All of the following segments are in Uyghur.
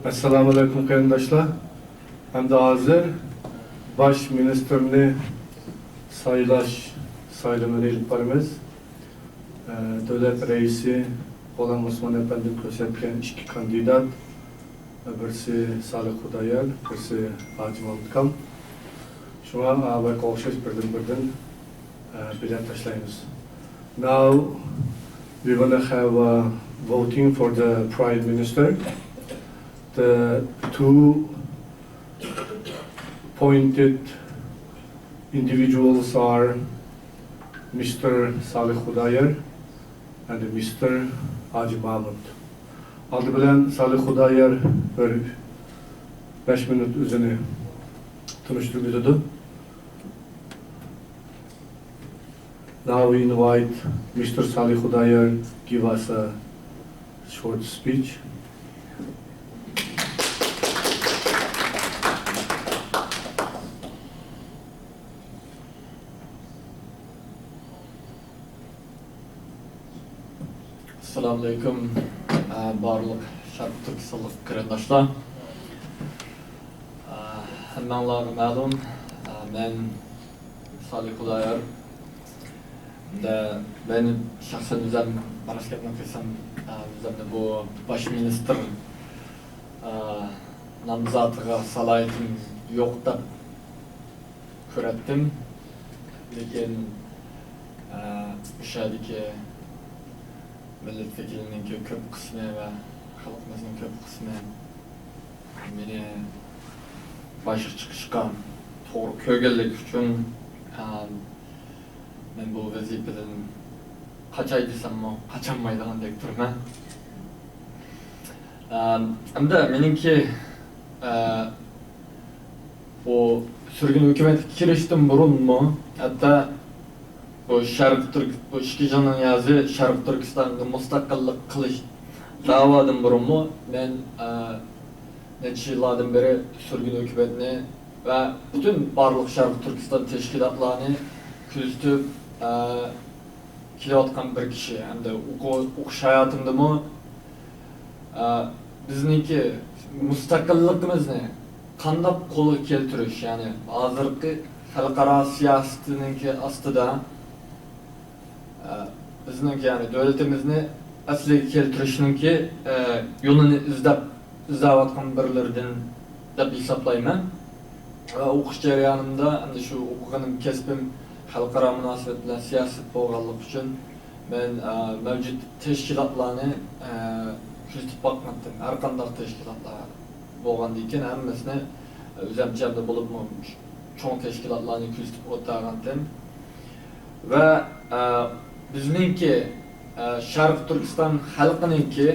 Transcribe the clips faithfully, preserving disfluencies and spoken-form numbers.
ئەسسالامۇئەلەيكۇم قېرىنداشلار. ئەمدى ھازىر باش مىنىستىرنى سايلاش سايلىمىنى ئېلىپ بارىمىز. ئە، دۆلەت رەئىسى غۇلام ئوسمان ئەپەندىم كۆرسەتكەن ئىككى كاندىدات، بىرسى سالىھ خۇدايار، بىرسى ھاجى مامۇتكام. شۇڭا ئاۋاققا ئوخشاش بىردىن-بىردىن، ئە، بېلەت تاشلايمىز. Now we're gonna have, uh, voting for the Prime Minister. The two appointed individuals are Mister Salih Khudayar and Mister Haji Mahmud. ئالدى بىلەن سالىھ خۇدايار بىر بەش مىنۇت ئۆزىنى تونۇشتۇرۇپ ئۆتىدۇ. Now we invite Mister Salih Khudayar give us a short speech. ئەسسالامۇئەلەيكۇم، ئە، بارلىق شەرقىي تۈركىستانلىق قېرىنداشلار. ئە، ھەممەڭلارغا مەلۇم، ئە، مەن سالىھ خۇدايار. ھەمدە مەن شەخسەن ئۆزەم، راست گەپنى قىلسام، ئە، ئۆزەمنى بۇ باش مىنىستىر، ئە، نامزاتىغا سالاھىيىتىم يوق دەپ كۆرەتتىم. لېكىن، ئە، مۇشۇ يەردىكى مىللەت ۋەكىلىنىڭكى كۆپ قىسمى ۋە خەلقىمىزنىڭ كۆپ قىسمى مېنى باشقا چىقىشقا توغرا كۆرگەنلىكى ئۈچۈن، ئە، مەن بۇ ۋەزىپىدىن قاچاي دېسەممۇ قاچالمايدىغاندەك تۇرىمەن. ئەم، ئەمدى مېنىڭكى، ئە، بۇ سۈرگۈن ھۆكۈمەتكە كىرىشتىن بۇرۇنمۇ، ھەتتا بۇ شەرقىي تۈرك، بۇ ئىككى جىڭنىڭ يازى شەرقىي تۈركىستانغا مۇستەقىللىق قىلىش داۋادىن بۇرۇنمۇ مەن، ئە، نەچچە يىللاردىن بېرى سۈرگۈن ھۆكۈمەتنى ۋە پۈتۈن بارلىق شەرقىي تۈركىستان تەشكىلاتلارنى كۆزىتىپ، ئە، كېلىۋاتقان بىر كىشى ھەمدە ئوقۇ-، ئوقۇش ھاياتىمدىمۇ، ئە، بىزنىڭكى مۇستەقىللىقىمىزنى قانداق قولغا كەلتۈرۈش، يەنى ھازىرقى خەلقئارا سىياسىتىنىڭكى ئاستىدا، ئە، بىزنىڭكى، يەنى دۆلىتىمىزنى ئەسلىگە كەلتۈرۈشنىڭكى، ئە، يولىنى ئىزدەپ، ئىزدەۋاتقان بىرلىرىدىن دەپ ھېسابلايمەن. ۋە ئوقۇش جەريانىمدا، ئەمدى شۇ ئوقۇغىنىم، كەسپىم خەلقئارا مۇناسىۋەت بىلەن سىياسەت بولغانلىقى ئۈچۈن، مەن، ئە، مەۋجۇت تەشكىلاتلارنى، ئە، كۆزىتىپ باققانتىم، ھەر قانداق تەشكىلاتلار بولغاندىكىن ھەممىسىنى ئۆزەمچە بولۇپمۇ چوڭ تەشكىلاتلارنى كۆزىتىپ ئولتۇرغانتىم. ۋە، ئە، بىزنىڭكى، ئە، شەرقىي تۈركىستان خەلقىنىڭكى،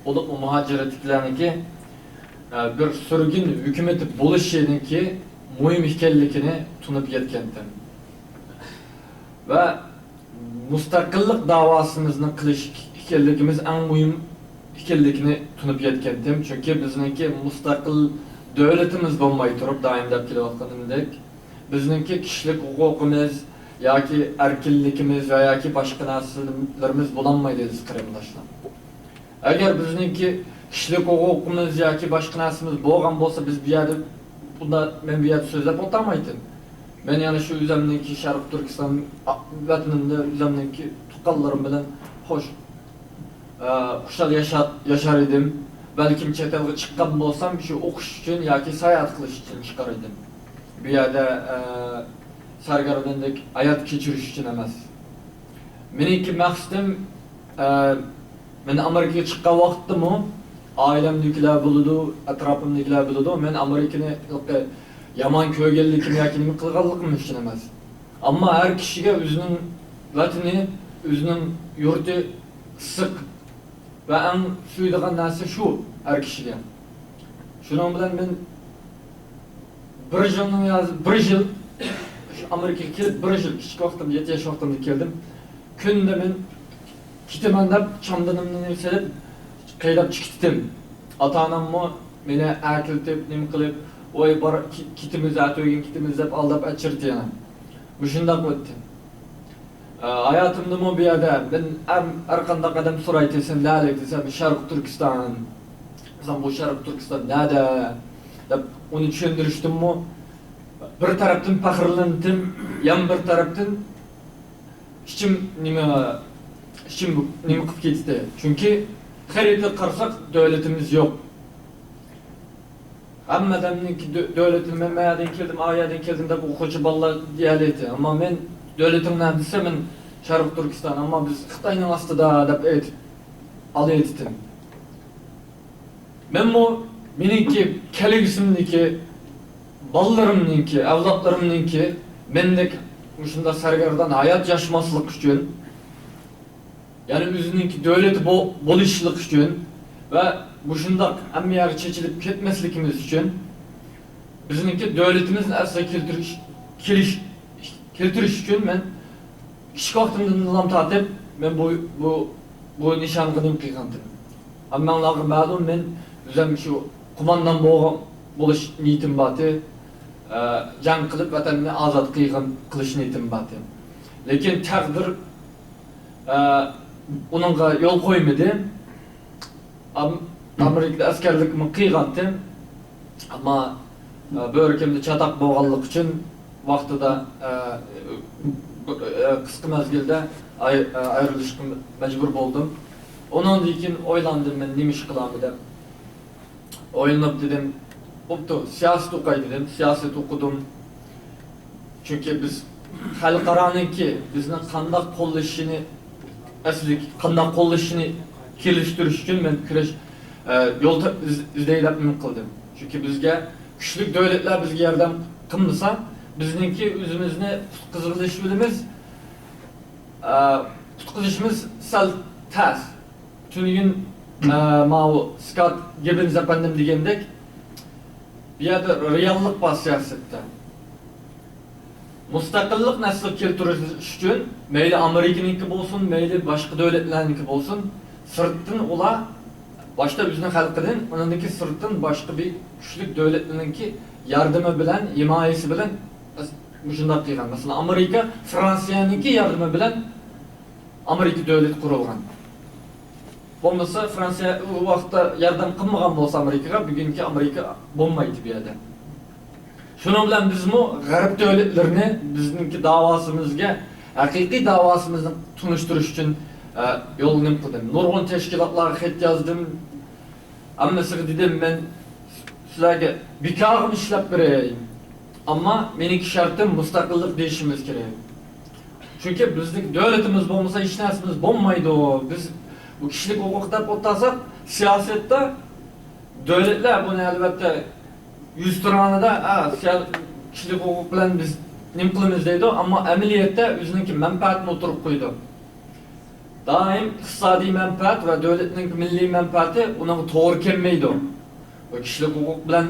بولۇپمۇ مۇھاجىرەتتىكىلەرنىڭكى، ئە، بىر سۈرگۈن ھۆكۈمىتى بولۇشىنىڭكى مۇھىم ئىكەنلىكىنى تونۇپ يەتكەنتىم. ۋە مۇستەقىللىق داۋاسىمىزنى قىلىش ئىكەنلىكىمىز ئەڭ مۇھىم ئىكەنلىكىنى تونۇپ يەتكەنتىم. چۈنكى بىزنىڭكى مۇستەقىل دۆلىتىمىز بولماي تۇرۇپ، دائىم دەپ كېلىۋاتقىنىمدەك، بىزنىڭكى كىشىلىك ھوقۇقىمىز ياكى ئەركىنلىكىمىز ۋە ياكى باشقا نەرسىلىرىمىز بولالمايدۇ، ئەزىز قېرىنداشلار. ئەگەر بىزنىڭكى كىشىلىك ھوقۇقىمىز ياكى باشقا نەرسىمىز بولغان بولسا، بىز بۇ يەردە، بۇندا، مەن بۇ يەردە سۆزلەپ ئولتۇرمايتتىم. مەن يەنە شۇ ئۆزۈمنىڭكى شەرقىي تۈركىستان، ئا، ۋەتىنىمدە ئۆزۈمنىڭكى تۇغقانلىرىم بىلەن خوش، ئە، خۇشال ياشا-، ياشار ئىدىم. بەلكىم چەت ئەلگە چىققان بولسام، شۇ ئوقۇش ئۈچۈن ياكى ساياھەت قىلىش ئۈچۈن چىقار ئىدىم. بۇ يەردە، ئە، سەرگەرداندەك ھايات كەچۈرۈش ئۈچۈن ئەمەس. مېنىڭكى مەقسىتىم، ئە، مەن ئامېرىكىغا چىققان ۋاقىتتىمۇ ئائىلەمدىكىلەر بولىدۇ، ئەتراپىمدىكىلەر بىلىدۇ، مەن ئامېرىكىنى ھېلىقى يامان كۆرگەنلىكىم ياكى نېمە قىلغانلىقىم ئۈچۈن ئەمەس. ئەمما ھەر كىشىگە ئۆزىنىڭ ۋەتىنى، ئۆزىنىڭ يۇرتى ئىسسىق ۋە ئەڭ سۆيىدىغان نەرسە شۇ ھەر كىشىگە. شۇنىڭ بىلەن مەن بىر يىلنىڭ ياز-، بىر يىل، شۇ ئامېرىكىغا كېلىپ بىر يىل، كىچىك ۋاقتىمدا، يەتتە ياش ۋاقتىمدا كەلدىم. كۈندە مەن كېتىمەن دەپ، چامدىنىمنى سېلىپ، قەيدەپ چىقىپ كېتىتتىم. ئاتا-ئاناممۇ مېنى ئەركىلىتىپ، نېمە قىلىپ، ۋاي، بار، كېت-، كېتىمىز، ئەتىگەن كېتىمىز دەپ ئالداپ ئەچىرتتى يەنە. مۇشۇنداق ئۆتتى. ئە، ھاياتىمدىمۇ بۇ يەردە مەن ھەم ھەر قانداق ئادەم سورايتتى، سەن نەلىك دېسەم، شەرقىي تۈركىستان، بۇ شەرقىي تۈركىستان نەدە؟ دەپ ئۇنى چۈشەندۈرۈشتىنمۇ بىر تەرەپتىن پەخىرلەندىم، يەنە بىر تەرەپتىن ئىچىم نېمە، ئىچىم نېمە قىلىپ كېتىتتى. چۈنكى خەرىتىگە قارىساق، دۆلىتىمىز يوق. ھەممە ئادەمنىڭكى دۆ-، دۆلىتىنى، مەن ما يەردىن كەلدىم، ئا يەردىن كەلدىم دەپ ئوقۇغۇچى بالىلار دېيەلەيتتى. ئەمما مەن دۆلىتىڭ نەدە دېسە، مەن شەرقىي تۈركىستان، ئەمما بىز خىتاينىڭ ئاستىدا دەپ ئېيتىپ ئالىيتتىم. مەنمۇ مېنىڭكى كەلگۈسىمدىكى بالىلىرىمنىڭكى، ئەۋلادلىرىمنىڭكى مەندەك مۇشۇنداق سەرگەردان ھايات ياشىماسلىقى ئۈچۈن، يەنى ئۆزىنىڭكى دۆلىتى بو-، بولۇشلۇق ئۈچۈن ۋە مۇشۇنداق ھەممە يەرگە چېچىلىپ كەتمەسلىكىمىز ئۈچۈن بىزنىڭكى دۆلىتىمىزنى ئەسلىگە كەلتۈرۈش، كېلىش-، كەلتۈرۈش ئۈچۈن مەن كىچىك ۋاقتىمدىن تارتىپ مەن بۇ، بۇ، بۇ نىشانغا نېمە قىلغانتىم. ھەممەڭلارغا مەلۇم، مەن ئۆزۈم شۇ قوماندان بولغان، بولۇش نىيىتىم بارتى. ئە، جەڭ قىلىپ ۋەتەننى ئازاد قىلغان، قىلىش نىيىتىم بارتى. لېكىن تەقدىر ئە، ئۇنىڭغا يول قويمىدى. ئام-، ئامېرىكىدا ئەسكەرلىكمۇ قىلغانتىم. ئەمما، ئە، بۆرىكىمدە چاتاق بولغانلىقى ئۈچۈن ۋاقتىدا، ئە، بۇ، ئە، قىسقا مەزگىلدە ئاي-، ئە، ئايرىلىشقا مەجبۇر بولدۇم. ئۇنىڭدىن كېيىن ئويلاندىم، مەن نېمە ئىش قىلامەن دەپ. ئويلىنىپ دېدىم، بوپتۇ، سىياسەت ئوقاي دېدىم، سىياسەت ئوقۇدۇم. چۈنكى بىز خەلقئارانىڭكى بىزنى قانداق قوللىشىنى، ئەسلىدىكى قانداق قوللىشىنى كېلىشتۈرۈش ئۈچۈن مەن كۈرەش، ئە، يول تا-، ئىز-، ئىزدەي دەپ نېمە قىلدىم. چۈنكى بىزگە كۈچلۈك دۆلەتلەر بىزگە ياردەم قىلمىسا، بىزنىڭكى ئۆزىمىزنى قۇتقۇزۇۋېلىش بىلىمىز، ئە، قۇتقۇزۇشىمىز سەل تەس. تۈنۈگۈن، ئە، ماۋۇ سكات گىببنز ئەپەندىم دېگەندەك، بۇ يەردە رېئاللىق بار سىياسەتتە. مۇستەقىللىق نەسلىگە كەلتۈرۈش ئۈچۈن، مەيلى ئامېرىكىنىڭكى بولسۇن، مەيلى باشقا دۆلەتلەرنىڭكى بولسۇن، سىرتتىن ئۇلار باشتا ئۆزىنىڭ خەلقىدىن، ئۇنىڭدىن كېيىن سىرتتىن باشقا بىر كۈچلۈك دۆلەتلەرنىڭكى ياردىمى بىلەن، ھىمايىسى بىلەن مۇشۇنداق قىلغان. مەسىلەن، ئامېرىكا فرانسىيەنىڭكى ياردىمى بىلەن ئامېرىكا دۆلىتى قۇرۇلغان. بولمىسا، فرانسىيە ئۇ ۋاقىتتا ياردەم قىلمىغان بولسا ئامېرىكىغا، بۈگۈنكى ئامېرىكا بولمايتتى بۇ يەردە. شۇنىڭ بىلەن بىزمۇ غەرب دۆلەتلىرىنى بىزنىڭكى داۋاسىمىزگە، ھەقىقىي داۋاسىمىزنى تونۇشتۇرۇش ئۈچۈن، ئە، يولغا نېمە قىلدىم. نۇرغۇن تەشكىلاتلارغا خەت يازدىم. ھەممىسىگە دېدىم، مەن سىلەرگە بىكارغىمۇ ئىشلەپ بېرەي. ئەمما مېنىڭكى شەرتىم مۇستەقىللىق دېيىشىمىز كېرەك. چۈنكى بىزنىڭ دۆلىتىمىز بولمىسا ھېچ نەرسىمىز بولمايدۇ. بىز بۇ كىشىلىك ھوقۇق دەپ ئولتۇرساق، سىياسەتتە دۆلەتلەر بۇنى ئەلۋەتتە يۈزتۇرانىدا، ئا، سىيا-، كىشىلىك ھوقۇق بىلەن بىز نېمە قىلىمىز دەيدۇ، ئەمما ئەمەلىيەتتە ئۆزىنىڭكى مەنپەئەتىنى ئوتتۇرىغا قويىدۇ. دائىم ئىقتىسادىي مەنپەئەت ۋە دۆلەتنىڭ مىللىي مەنپەئەتى ئۇنىڭغا توغرا كەلمەيدۇ. ۋە كىشىلىك ھوقۇق بىلەن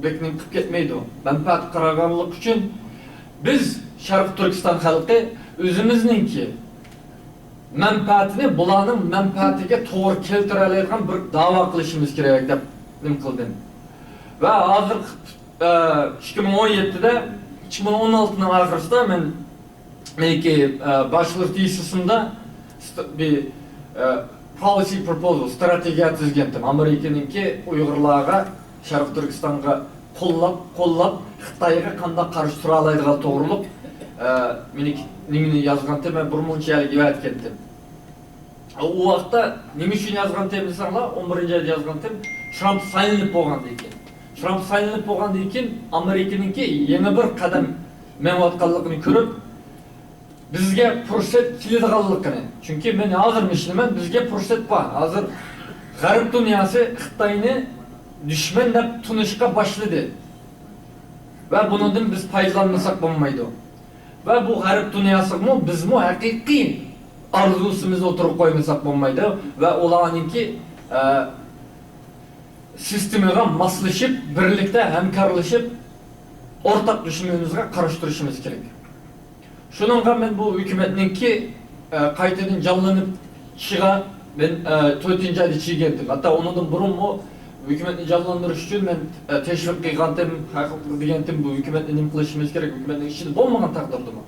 بەك نېمە قىلىپ كەتمەيدۇ. مەنپەئەتكە قارىغانلىقى ئۈچۈن بىز شەرقىي تۈركىستان خەلقى ئۆزىمىزنىڭكى مەنپەئەتىنى بۇلارنىڭ مەنپەئەتىگە توغرا كەلتۈرەلەيدىغان بىر داۋا قىلىشىمىز كېرەك دەپ نېمە قىلدىم. ۋە ھازىر، ئە، ئىككى مىڭ ئون يەتتىدە، ئىككى مىڭ ئون ئالتىنىڭ ئاخىرىسىدا مەن مېنىڭكى، ئە، باچېلور تېزىسىمدا ست-، بىر، ئە، policy proposal، ستراتېگىيە تۈزگەنتىم. ئامېرىكىنىڭكى ئۇيغۇرلارغا، شەرقىي تۈركىستانغا قوللاپ، قوللاپ، خىتايغا قانداق قارشى تۇرالايدىغان توغرۇلۇق، ئە، مېنىڭكى نېمىنى يازغانتىم، مەن بىر مۇنچە يەرگە ئەۋەتكەنتىم. ئۇ ۋاقىتتا نېمە ئۈچۈن يازغانتىم دېسەڭلار، ئون بىرىنچى ئايدا يازغانتىم، ترامپ سايلىنىپ بولغاندىن كېيىن. ترامپ سايلىنىپ بولغاندىن كېيىن، ئامېرىكىنىڭكى يېڭى بىر قەدەم مېڭىۋاتقانلىقىنى كۆرۈپ، بىزگە پۇرسەت كېلىدىغانلىقىنى. چۈنكى مەن ھازىرمۇ ئىشىنىمەن، بىزگە پۇرسەت بار. ھازىر غەرب دۇنياسى خىتاينى دۈشمەن دەپ تونۇشقا باشلىدى. ۋە بۇنىڭدىن بىز پايدىلانمىساق بولمايدۇ. ۋە بۇ غەرب دۇنياسىغىمۇ بىزمۇ ھەقىقىي ئارزۇسىمىزنى ئوتتۇرىغا قويمىساق بولمايدۇ. ۋە ئۇلارنىڭكى، ئە، سىستېمىغا ماسلىشىپ، بىرلىكتە ھەمكارلىشىپ، ئورتاق دۈشمىنىمىزغا قارشى تۇرۇشىمىز كېرەك. شۇنىڭغا مەن بۇ ھۆكۈمەتنىڭكى، ئە، قايتىدىن جانلىنىشىغا مەن، ئە، تۆتىنچى ئايدا چىقىگەنتىم. ھەتتا ئۇنىڭدىن بۇرۇنمۇ ھۆكۈمەتنى جانلاندۇرۇش ئۈچۈن مەن، ئە، تەشۋىق قىلغانتىم، ھەقىقەتەن دېگەنتىم، بۇ ھۆكۈمەتنى نېمە قىلىشىمىز كېرەك، ھۆكۈمەتنىڭ ئىچىدە بولمىغان تەقدىردىمۇ.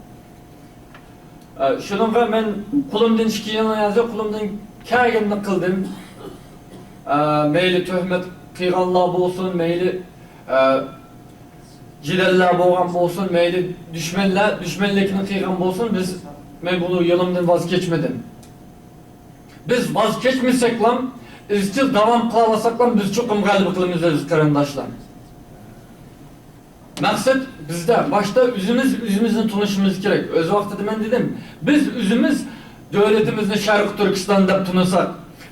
ئە، شۇنىڭغا مەن قولۇمدىن ئىككى يىلنى يازدى، قولۇمدىن كەلگىنىنى قىلدىم. ئە، مەيلى تۆھمەت قىلغانلار بولسۇن، مەيلى، ئە، جېدەللەر بولغان بولسۇن، مەيلى دۈشمەنلەر دۈشمەنلىكنى قىلغان بولسۇن، بىز، مەن بۇ يولۇمدىن ۋاز كەچمىدىم. بىز ۋاز كەچمىسەكلا، ئىزچىل داۋام قىلالىساقلا، بىز چوقۇم غەلىبە قىلىمىز، ئەزىز قېرىنداشلار. مەقسەت بىزدە، باشتا ئۆزىمىز ئۆزىمىزنى تونۇشىمىز كېرەك. ئۆز ۋاقتىدا مەن دېدىم، بىز ئۆزىمىز دۆلىتىمىزنى شەرقىي تۈركىستان دەپ تونۇساق،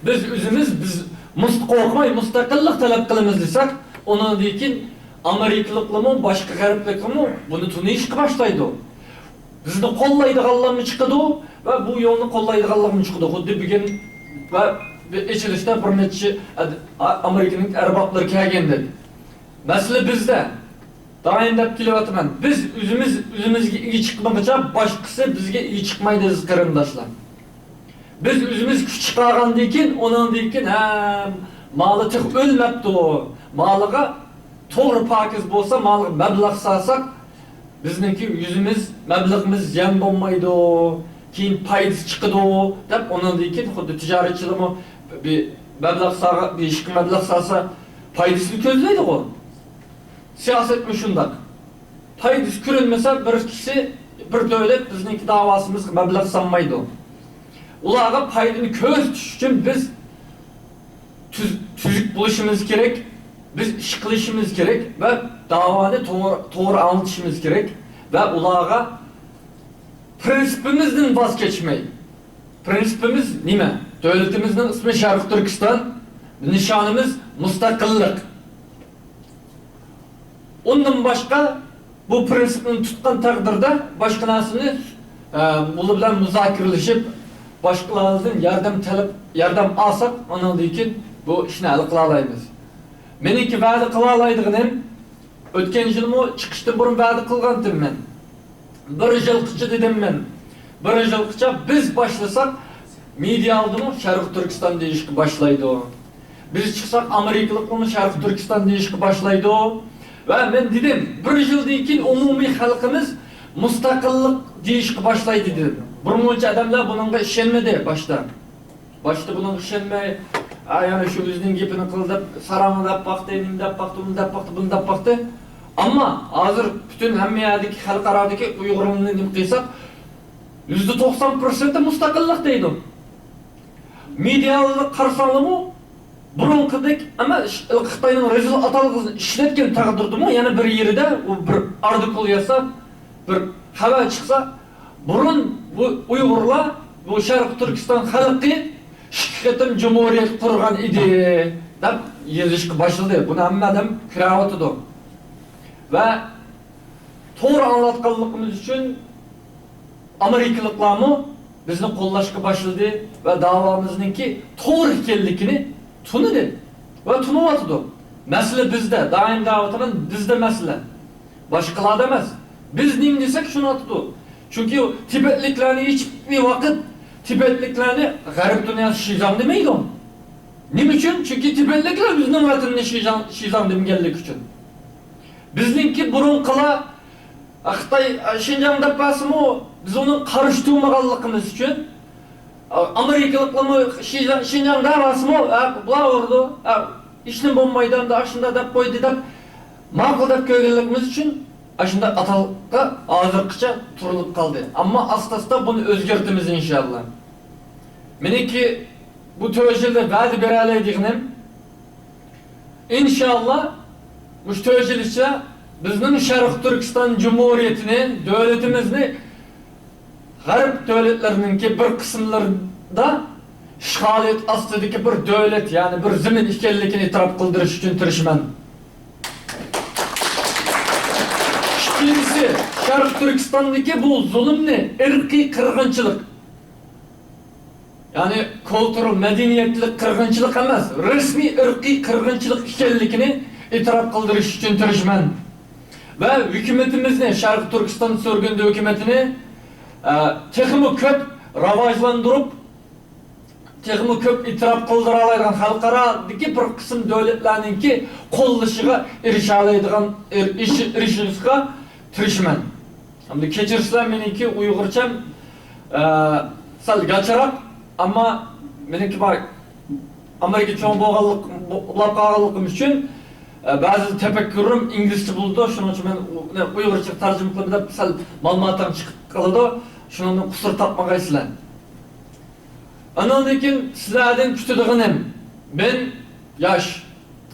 بىز ئۆزىمىز، بىز مۇست-، قورقماي مۇستەقىللىق تەلەپ قىلىمىز دېسەك، ئۇنىڭدىن كېيىن ئامېرىكىلىقلارمۇ، باشقا غەربلىكلەرمۇ بۇنى تونۇشقا باشلايدۇ. بىزنى قوللايدىغانلارمۇ چىقىدۇ ۋە بۇ يولنى قوللايدىغانلارمۇ چىقىدۇ. خۇددى بۈگۈن ۋە بىر ئېچىلىشتا بىر نەچچە ئەد-، ئا-، ئامېرىكىنىڭ ئەربابلىرى كەلگەندەك. مەسىلە بىزدە. دائىم دەپ كېلىۋاتىمەن، بىز ئۆزىمىز ئۆزىمىزگە ئىگە چىقمىغىچە، باشقىسى بىزگە ئىگە چىقمايدۇ، ئەزىز قېرىنداشلار. بىز ئۆزىمىز كۈچ چىقارغاندىن كېيىن، ئۇنىڭدىن كېيىن، ھە، مالى تېخى ئۆلمەپتۇ. مالىغا توغرا پاكىز بولسا، مالىغا مەبلەغ سالساق، بىزنىڭكى يۈزىمىز، مەبلىغىمىز زىيان بولمايدۇ. كېيىن پايدىسى چىقىدۇ، دەپ، ئۇنىڭدىن كېيىن خۇددى تىجارەتچىلەرمۇ بىر مەبلەغ سالغان، بىر ئىشقا مەبلەغ سالسا، پايدىسىنى كۆزلەيدىغۇ. سىياسەتمۇ شۇنداق. پايدىسى كۆرۈنمىسە، بىر كىشى، بىر دۆلەت بىزنىڭكى داۋاسىمىزغا مەبلەغ سالمايدۇ. ئۇلارغا پايدىنى كۆرسىتىش ئۈچۈن بىز تۈز-، تۈزۈك بولۇشىمىز كېرەك، بىز ئىش قىلىشىمىز كېرەك ۋە داۋانى توغرا، توغرا ئاڭلىتىشىمىز كېرەك ۋە ئۇلارغا پىرىنسىپىمىزدىن ۋاز كەچمەي. پىرىنسىپىمىز نېمە؟ دۆلىتىمىزنىڭ ئىسمى شەرقىي تۈركىستان، نىشانىمىز مۇستەقىللىق. ئۇندىن باشقا بۇ پىرىنسىپنى تۇتقان تەقدىردە باشقا نەرسىنى، ئە، بۇلار بىلەن مۇزاكىرىلىشىپ، باشقىلاردىن ياردەم تەلەپ، ياردەم ئالساق، ئۇنىڭدىن كېيىن بۇ ئىشنى ھەل قىلالايمىز. مېنىڭكى ۋەدە قىلالايدىغىنىم، ئۆتكەن يىلمۇ چىقىشتىن بۇرۇن ۋەدە قىلغانتىم مەن. بىر يىلغىچە دېدىم مەن. بىر يىلغىچە بىز باشلىساق، مېدىيا ئالدىمۇ شەرقىي تۈركىستان دېيىشكە باشلايدۇ. بىز چىقساق، ئامېرىكىلىقلارمۇ شەرقىي تۈركىستان دېيىشكە باشلايدۇ. ۋە مەن دېدىم، بىر يىلدىن كېيىن ئومۇمىي خەلقىمىز مۇستەقىللىق دېيىشكە باشلايدۇ دېدىم. بىر مۇنچە ئادەملەر بۇنىڭغا ئىشەنمىدى باشتا. باشتا بۇنىڭغا ئىشەنمەي، ئا، يەنە شۇ ئۆزىنىڭ گېپىنى قىل دەپ، ساراڭ دەپ باقتى، نېمە دەپ باقتى، ئۇنى دەپ باقتى، بۇنى دەپ باقتى. ئەمما ھازىر پۈتۈن ھەممە يەردىكى، خەلقئارادىكى ئۇيغۇرلارنى نېمە قىلساق، يۈزدە توقسان پىرسەنتى مۇستەقىللىق دەيدۇ. مېدىيالارغا قارىساڭلارمۇ، بۇرۇنقىدەك، ئەمما ش-، خىتاينىڭ رەزىل ئاتالغۇسىنى ئىشلەتكەن تەقدىردىمۇ، يەنە بىر يېرىدە ئۇ بىر ئارتىكۇل يازسا، بىر خەۋەر چىقسا، بۇرۇن بۇ ئۇيغۇرلار، بۇ شەرقىي تۈركىستان خەلقى ئىككى قېتىم جۇمھۇرىيەت قۇرغان ئىدى، دەپ يېزىشقا باشلىدى. بۇنى ھەممە ئادەم كۆرۈۋاتىدۇ. ۋە توغرا ئاڭلاتقانلىقىمىز ئۈچۈن ئامېرىكىلىقلارمۇ بىزنى قوللاشقا باشلىدى ۋە داۋامىزنىڭكى توغرا ئىكەنلىكىنى تونۇدى ۋە تونۇۋاتىدۇ. مەسىلە بىزدە، دائىم دەۋاتىمەن، بىزدە مەسىلە. باشقىلاردا ئەمەس. بىز نېمە دېسەك، شۇنى ئاتىدۇ. چۈنكى تىبەتلىكلەرنى ھېچبىر ۋاقىت تىبەتلىكلەرنى غەرب دۇنياسى شىزاڭ دېمەيدۇ. نېمە ئۈچۈن؟ چۈنكى تىبەتلىكلەر ئۆزىنىڭ ۋەتىنىنى شىزاڭ، شىزاڭ دېمىگەنلىكى ئۈچۈن. بىزنىڭكى بۇرۇنقىلار خىتاي شىنجاڭ دەپ بەرسىمۇ، بىز ئۇنىڭ قارشى تۇرمىغانلىقىمىز ئۈچۈن، ئامېرىكىلىقلارمۇ شىنجاڭ، شىنجاڭ دەۋەرسىمۇ، ھە، بۇلار ئۇرىدۇ، ھە، ھېچنېمە بولمايدۇ، ئەمدى ئاشۇنداق دەپ قويدى دەپ، ماقۇل دەپ كۆرگەنلىكىمىز ئۈچۈن ئاشۇنداق ئاتالغا ھازىرغىچە تۇرۇلۇپ قالدى. ئەمما ئاستا-ئاستا بۇنى ئۆزگەرتىمىز، ئىنشاللا. مېنىڭكى بۇ تۆت يىلدا ۋەدە بېرەلەيدىغىنىم، ئىنشاللا، مۇشۇ تۆت يىل ئىچىدە بىزنىڭ شەرقىي تۈركىستان جۇمھۇرىيىتىنى، دۆلىتىمىزنى غەرب دۆلەتلىرىنىڭكى بىر قىسىملىرىدا ئىشغالىيەت ئاستىدىكى بىر دۆلەت، يەنى بىر زېمىن ئىكەنلىكىنى ئېتىراپ قىلدۇرۇش ئۈچۈن تىرىشىمەن. ئىككىنچىسى، شەرقىي تۈركىستاندىكى بۇ زۇلۇمنى، ئىرقىي قىرغىنچىلىق، يەنى كۇلتۇرىل مەدەنىيەتلىك قىرغىنچىلىق ئەمەس، رەسمىي ئىرقىي قىرغىنچىلىق ئىكەنلىكىنى ئېتىراپ قىلدۇرۇش ئۈچۈن تىرىشىمەن. ۋە ھۆكۈمىتىمىزنى، شەرقىي تۈركىستان سۈرگۈندە ھۆكۈمىتىنى، ئە، تېخىمۇ كۆپ راۋاجلاندۇرۇپ، تېخىمۇ كۆپ ئېتىراپ قىلدۇرالايدىغان خەلقئارادىكى بىر قىسىم دۆلەتلەرنىڭكى قوللىشىغا ئېرىشەلەيدىغان، ئېر-، ئېرىشى-، ئېرىشىشىغا تىرىشىمەن. ئەمدى كەچۈرسىلەر، مېنىڭكى ئۇيغۇرچەم، ئە، سەل گاچىراق، ئەمما مېنىڭكى بار ئامېرىكا چوڭ بولغانلىق، بولۇپ قالغانلىقىم ئۈچۈن، ئە، بەزى تەپەككۇرۇم ئىنگلىزچە بولىدۇ، شۇنىڭ ئۈچۈن مەن ئۇنى ئۇيغۇرچىغا تەرجىمە قىلىمەن دەپ سەل مالىماتىم چىقىپ قالىدۇ، شۇنىڭدىن قۇسۇر تاپمىغايسىلەر. ئانىڭدىن كېيىن سىلەردىن كۈتىدىغىنىم، مەن ياش،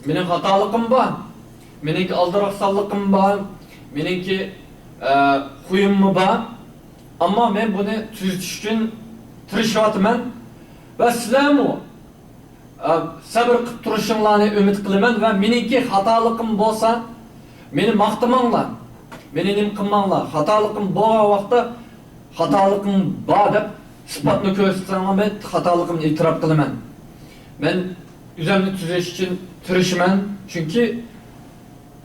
مېنىڭ خاتالىقىم بار، مېنىڭكى ئالدىراقسانلىقىم بار، مېنىڭكى، ئە، خۇيۇممۇ بار. ئەمما مەن بۇنى تۈزىتىش ئۈچۈن تىرىشىۋاتىمەن ۋە سىلەرمۇ، ئە، سەۋر قىلىپ تۇرۇشۇڭلارنى ئۈمىد قىلىمەن ۋە مېنىڭكى خاتالىقىم بولسا، مېنى ماختىماڭلار، مېنى نېمە قىلماڭلار. خاتالىقىم بولغان ۋاقىتتا خاتالىقىم بار دەپ ئىسپاتنى كۆرسىتسەڭلار، مەن خاتالىقىمنى ئېتىراپ قىلىمەن. مەن ئۆزۈمنى تۈزەش ئۈچۈن تىرىشىمەن، چۈنكى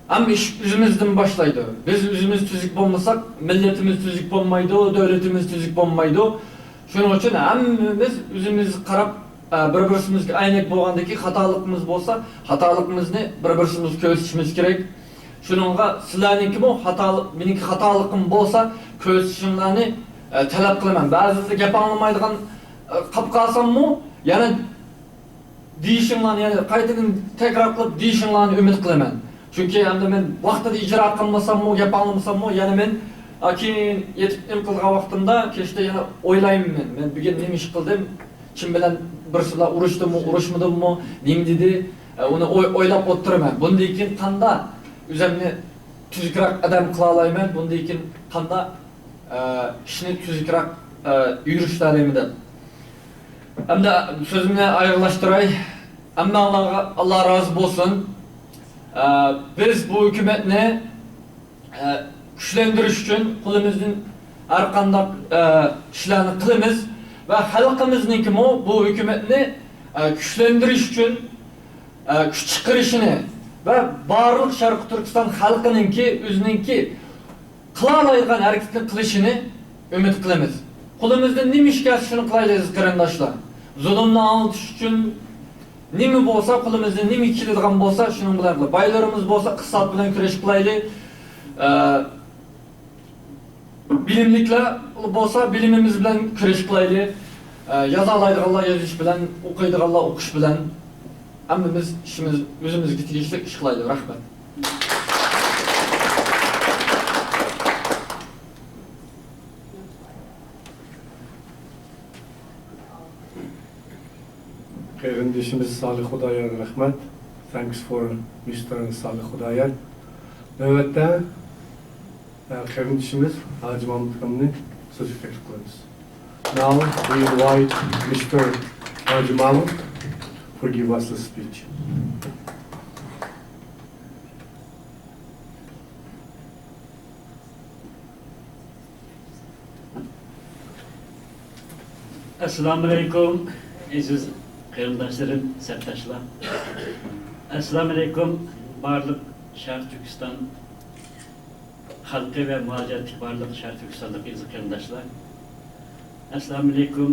ھەممە ئىش ئۆزىمىزدىن باشلايدۇ. بىز ئۆزىمىز تۈزۈك بولمىساق، مىللىتىمىز تۈزۈك بولمايدۇ، دۆلىتىمىز تۈزۈك بولمايدۇ. شۇنىڭ ئۈچۈن ھەممىمىز ئۆزىمىزگە قاراپ، ئە، بىر-بىرسىمىزگە ئەينەك بولغاندىن كېيىن خاتالىقىمىز بولسا، خاتالىقىمىزنى بىر-بىرسىمىزگە كۆرسىتىشىمىز كېرەك. شۇنىڭغا سىلەرنىڭكىمۇ خاتالىق، مېنىڭكى خاتالىقىم بولسا، كۆرسىتىشىڭلارنى، ئە، تەلەپ قىلىمەن. بەزىدە گەپ ئاڭلىمايدىغان، ئە، قاپ قالساممۇ، يەنە دېيىشىڭلارنى، يەنە قايتىدىن تەكرار قىلىپ دېيىشىڭلارنى ئۈمىد قىلىمەن. چۈنكى ئەمدى مەن ۋاقتىدا ئىجرا قىلمىساممۇ، گەپ ئاڭلىمىساممۇ، يەنە مەن، ئا، كېيىن يېتىپ نېمە قىلىدىغان ۋاقتىمدا كەچتە يەنە ئويلايمەن مەن، مەن بۈگۈن نېمە ئىش قىلدىم، كىم بىلەن بىرسى بىلەن ئۇرۇشتۇممۇ، ئۇرۇشمىدىممۇ، نېمە دېدى، ئە، ئۇنى ئوي-، ئويلاپ ئولتۇرىمەن. بۇندىن كېيىن قانداق ئۆزۈمنى تۈزۈكرەك ئادەم قىلالايمەن، بۇندىن كېيىن قانداق، ئە، ئىشنى تۈزۈكرەك، ئە، يۈرۈشتۈرەلەيمەن دەپ. ئەمدى سۆزۈمنى ئاياغلاشتۇراي. ھەممەڭلارغا ئاللا رازى بولسۇن. ئە، بىز بۇ ھۆكۈمەتنى، ئە، كۈچلەندۈرۈش ئۈچۈن قولىمىزدىن ھەر قانداق، ئە، ئىشلارنى قىلىمىز ۋە خەلقىمىزنىڭكىمۇ بۇ ھۆكۈمەتنى، ئە، كۈچلەندۈرۈش ئۈچۈن، ئە، كۈچ چىقىرىشىنى ۋە بارلىق شەرقىي تۈركىستان خەلقىنىڭكى ئۆزىنىڭكى قىلالايدىغان ھەرىكەتنى قىلىشىنى ئۈمىد قىلىمىز. قولىمىزدىن نېمە ئىش كەلسە، شۇنى قىلايلى، ئەزىز قېرىنداشلار. زۇلۇمنى ئاڭلىتىش ئۈچۈن نېمە بولسا، قولىمىزدىن نېمە كېلىدىغان بولسا، شۇنىڭ بىلەن قىلايلى. بايلىرىمىز بولسا، ئىقتىساد بىلەن كۈرەش قىلايلى. ئە، بىلىملىكلەر بولسا، بىلىمىمىز بىلەن كۈرەش قىلايلى. ئە، يازالايدىغانلار يېزىش بىلەن، ئوقۇيدىغانلار ئوقۇش بىلەن. ھەممىمىز ئىشىمىز، ئۆزىمىزگە تېگىشلىك ئىش قىلايلى. رەھمەت. قېرىندىشىمىز سالىھ خۇدايار، رەھمەت. Thanks for مىستېر سالىھ خۇدايار. نۆۋەتتە، ئە، قېرىندىشىمىز ھاجى مامۇت ئاكامنى سۆزگە تەكلىپ قىلىمىز. Now we invite مىستېر ھاجى مامۇت for give us the speech. ئەسسالامۇئەلەيكۇم، ئەزىز قېرىنداشلىرىم، سەپداشلار. ئەسسالامۇئەلەيكۇم، بارلىق شەرقىي تۈركىستان خەلقى ۋە مۇھاجىرەتتىكى بارلىق شەرقىي تۈركىستاندىكى ئەزىز قېرىنداشلار. ئەسسالامۇئەلەيكۇم،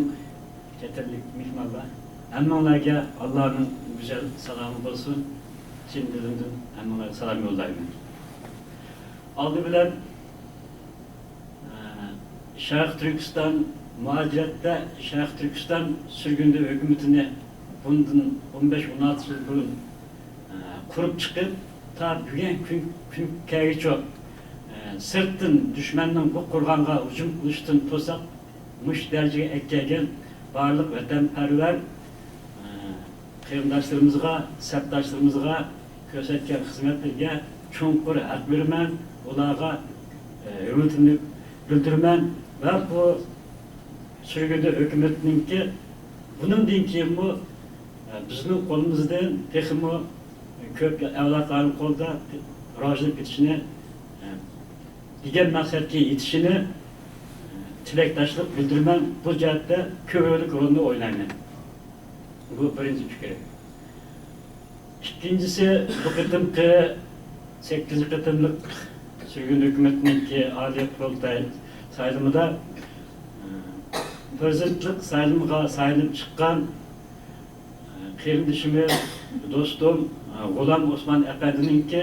چەت ئەللىك مېھمانلار. ھەممىڭلارگە ئاللانىڭ گۈزەل سالامى بولسۇن. چىن دىلىمدىن ھەممىڭلارغا سالام يوللايمەن. ئالدى بىلەن، ئە، شەرقىي تۈركىستان مۇھاجىرەتتە، شەرقىي تۈركىستان سۈرگۈندە ھۆكۈمىتىنى بۇندىن ئون بەش، ئون ئالتە يىل بۇرۇن، ئە، قۇرۇپ چىقىپ، تا بۈگۈن كۈن، كۈنگىچە، ئە، سىرتتىن دۈشمەننىڭ بۇ قورغانغا ھۇجۇم قىلىشتىن توساپ، مۇشۇ دەرىجىگە ئەكەلگەن بارلىق ۋەتەنپەرۋەر، ئە، قېرىنداشلىرىمىزغا، سەپداشلىرىمىزغا كۆرسەتكەن خىزمەتلىرىگە چوڭقۇر ھەق بېرىمەن، ئۇلارغا، ئە، ھۆرمىتىمنى بىلدۈرىمەن ۋە بۇ سۈرگۈندە ھۆكۈمەتنىڭكى بۇنىڭدىن كېيىنمۇ، ئە، بىزنىڭ قولىمىزدىن تېخىمۇ كۆپ ئەۋلادلارنىڭ قولىدا راۋاجلىنىپ كېتىشىنى، ئە، دېگەن مەقسەتكە يېتىشىنى، ئە، تىلەكداشلىق بىلدۈرىمەن. بۇ جەھەتتە كۆۋرۈكلۈك رولنى ئوينايمەن. بۇ بىرىنچى پىكرى. ئىككىنچىسى، بۇ قېتىمقى سەككىزىنچى قېتىملىق سۈرگۈن ھۆكۈمەتنىڭكى ئالىي قۇرۇلتاي سايلىمىدا، ئە، پىرېزىدېنتلىق سايلىمىغا سايلىنىپ چىققان، ئە، قېرىندىشىمىز، دوستۇم، ئە، غۇلام ئوسمان ئەپەندىنىڭكى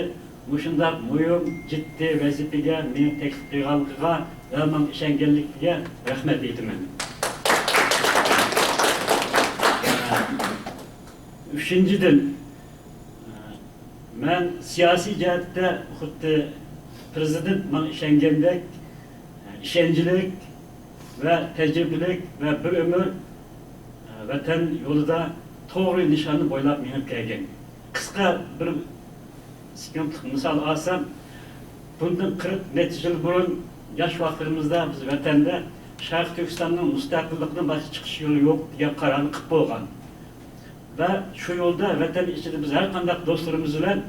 مۇشۇنداق مۇھىم، جىددىي ۋەزىپىگە مېنى تەكلىپ قىلغانلىقىغا ۋە ماڭا ئىشەنگەنلىكىگە رەھمەت ئېيتىمەن. ئە، ئۈچىنچىدىن، مەن سىياسىي جەھەتتە خۇددى پىرېزىدېنت ماڭا ئىشەنگەندەك ئىشەنچلىك ۋە تەجرىبىلىك ۋە بىر ئۆمۈر ۋەتەن يولىدا توغرا نىشاننى بويلاپ مېڭىپ كەلگەن. قىسقا بىر سېكۇنتلۇق مىسال ئالسام، بۇندىن قىرىق نەچچە يىل بۇرۇن ياش ۋاقتىمىزدا بىز ۋەتەندە شەرقىي تۈركىستاننىڭ مۇستەقىللىقىدىن باشقا چىقىش يولى يوق دېگەن قارارنى قىلىپ بولغان. ۋە شۇ يولدا ۋەتەن ئىچىدە بىز ھەر قانداق دوستلىرىمىز بىلەن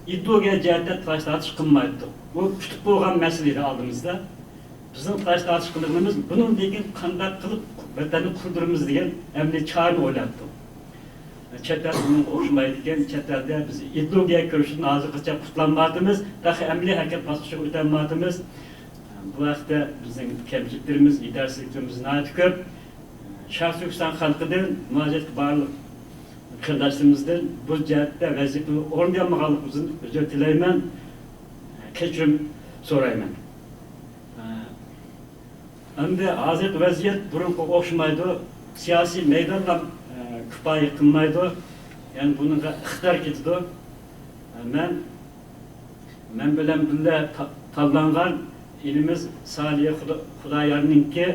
ئىدېئولوگىيە جەھەتتە تالاش-تارتىش قىلمايتتۇق. ئۇ كۈتۈپ بولغان مەسىلە ئىدى ئالدىمىزدا. بىزنىڭ تالاش-تارتىش قىلىدىغىنىمىز بۇنىڭدىن كېيىن قانداق قىلىپ ۋەتەننى قۇردۇرىمىز دېگەن ئەمەلىي چارىنى ئويلاپتۇق. چەت ئەل بۇنىڭغا ئوخشىمايدىكەن، چەت ئەلدە بىز ئىدېئولوگىيە كۈرىشىدىن ھازىرغىچە قۇتۇلالمايۋاتىمىز، تېخى ئەمەلىي ھەرىكەت باسقۇچىغا ئۆتەلمەيۋاتىمىز. بۇ ھەقتە بىزنىڭ كەمچىلىكلىرىمىز، يېتەرسىزلىكلىرىمىز ناھايىتى كۆپ. شەرقىي تۈركىستان خەلقىدىن مۇراجىئەت قىلىپ بارلىق قېرىنداشلىرىمىزدىن بۇ جەھەتتە ۋەزىپىنى ئورۇندىيالمىغانلىقىمىزدىن ئۆزۈر تىلەيمەن، كەچۈرۈم سورايمەن. ئەمدى ھازىرقى ۋەزىيەت بۇرۇنقىغا ئوخشىمايدۇ، سىياسىي مەيدانلار كۇپايە قىلمايدۇ، يەنى بۇنىڭغا ئىقتىدار كېتىدۇ. مەن مەن بىلەن بىللە تا-، تاللانغان ئىنىمىز سالىھە خۇدا-، خۇدايارنىڭكى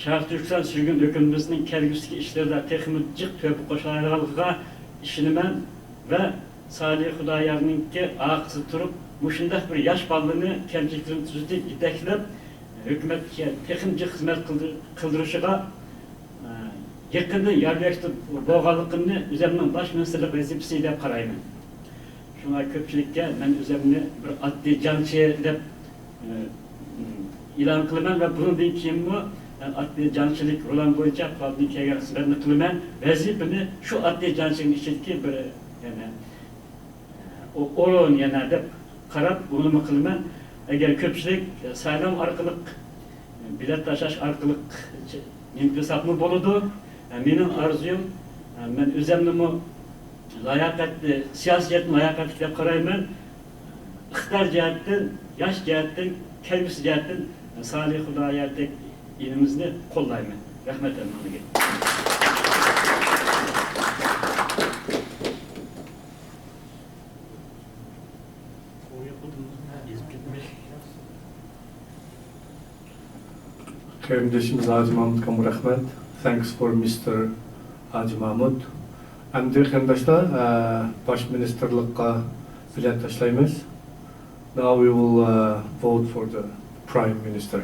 شەرقىي تۈركىستان سۈرگۈن ھۆكۈمىتىمىزنىڭ كەلگۈسىدىكى ئىشلىرىدا تېخىمۇ جىق تۆھپە قوشالايدىغانلىقىغا ئىشىنىمەن ۋە سالىھە خۇدايارنىڭكى ئارقىسىدا تۇرۇپ، مۇشۇنداق بىر ياش بالىلىرىنى كەمچىلىكلىرىنى تۈزىتىپ، يېتەكلەپ، ھۆكۈمەتكە تېخىمۇ جىق خىزمەت قىلدۇر-، قىلدۇرۇشىغا يېقىندىن ياردەملەشتە بولغانلىقىمنى ئۆزۈمنىڭ باش مىنىستىرلىق ۋەزىپىسى دەپ قارايمەن. شۇڭا كۆپچىلىككە مەن ئۆزۈمنى بىر ئاددىي جەڭچى دەپ، ئى، ئېلان قىلىمەن ۋە بۇنىڭدىن كېيىنمۇ مەن ئاددىي جەڭچىلىك رولۇم بويىچە قولۇمدىن كەلگەن خىزمەتنى قىلىمەن. ۋەزىپىنى شۇ ئاددىي جەڭچىنىڭ ئىچىدىكى بىر، يەنى، ئو-، ئورۇن يەنە دەپ قاراپ، ئۇنىمۇ قىلىمەن. ئەگەر كۆپچىلىك سايلام ئارقىلىق بېلەت تاشلاش ئارقىلىق نېمە قىلساقمۇ بولىدۇ. مېنىڭ ئارزۇيۇم، مەن ئۆزۈمنىمۇ لاياقەتلىك، سىياسىي جەھەتتىن لاياقەتلىك دەپ قارايمەن. ئىقتىدار جەھەتتىن، ياش جەھەتتىن، كەلگۈسى جەھەتتىن سالىھ خۇداياردەك ئىنىمىزنى قوللايمەن. رەھمەت ھەممىڭلارغا. قېرىندىشىمىز ھاجى مامۇتقا رەھمەت. Thanks for مىستېر ھاجى مامۇت. ئەمدى قېرىنداشلار، ئە، باش مىنىستىرلىققا بېلەت تاشلايمىز. Now we will, uh, vote for the Prime Minister.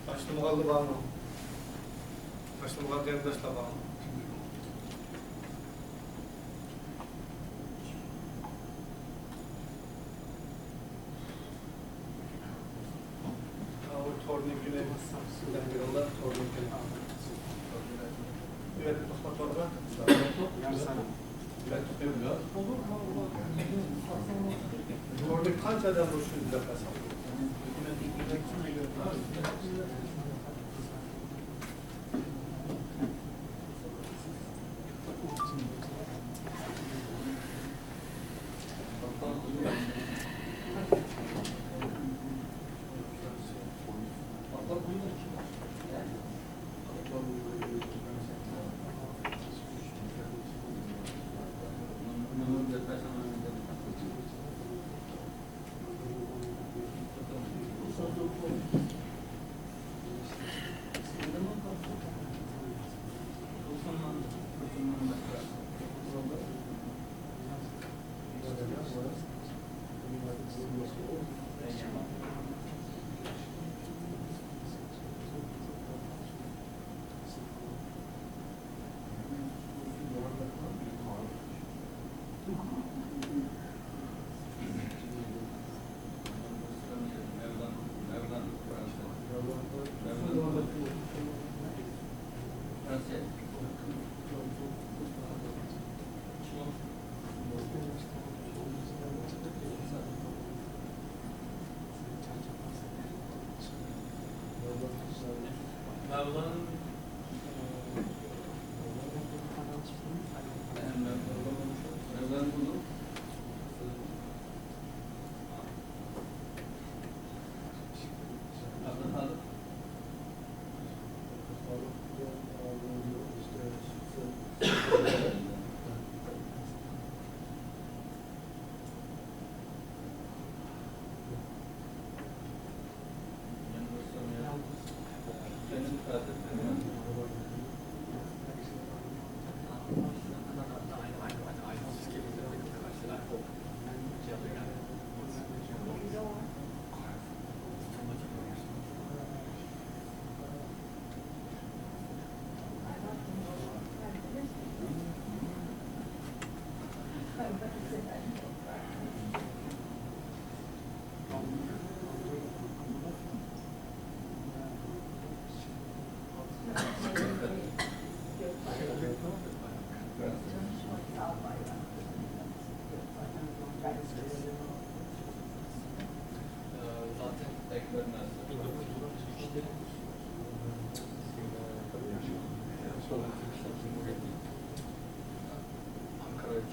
باشلىمىغانلار بارمۇ؟ باشلىمىغان قېرىنداشلار بارمۇ؟ ئاۋۇ تورنىكىنى سىلەر بېرىڭلار، تورنىكىنى. ئۆتۈپ تورغا. تورنىك قانچە ئادەم بولۇشى بىلەن قالساق.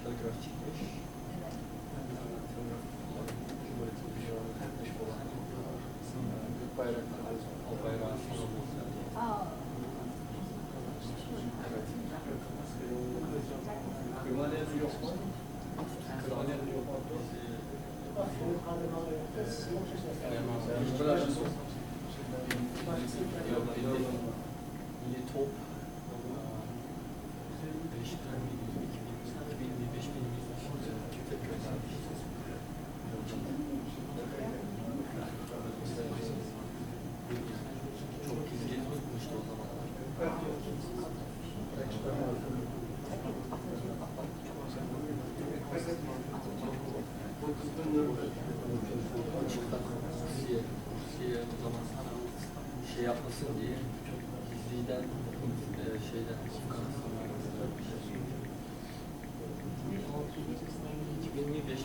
تېلېگراف چېكىش. تېلېگراف. جۇمھۇرىيەت بىر يىللىق قاتنىشىپ بولغان. بۈك بايراق، ئالپايراق. Şey yapmasın diye gizliden, e, şeyden, iki bin yirmi beş.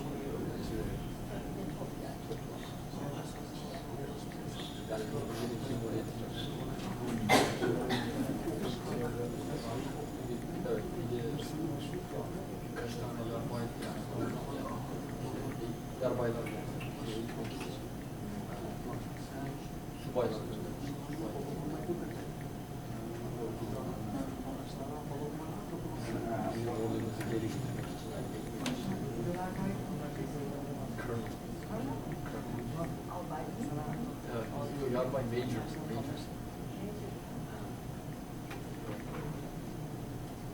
Yarbay major, major.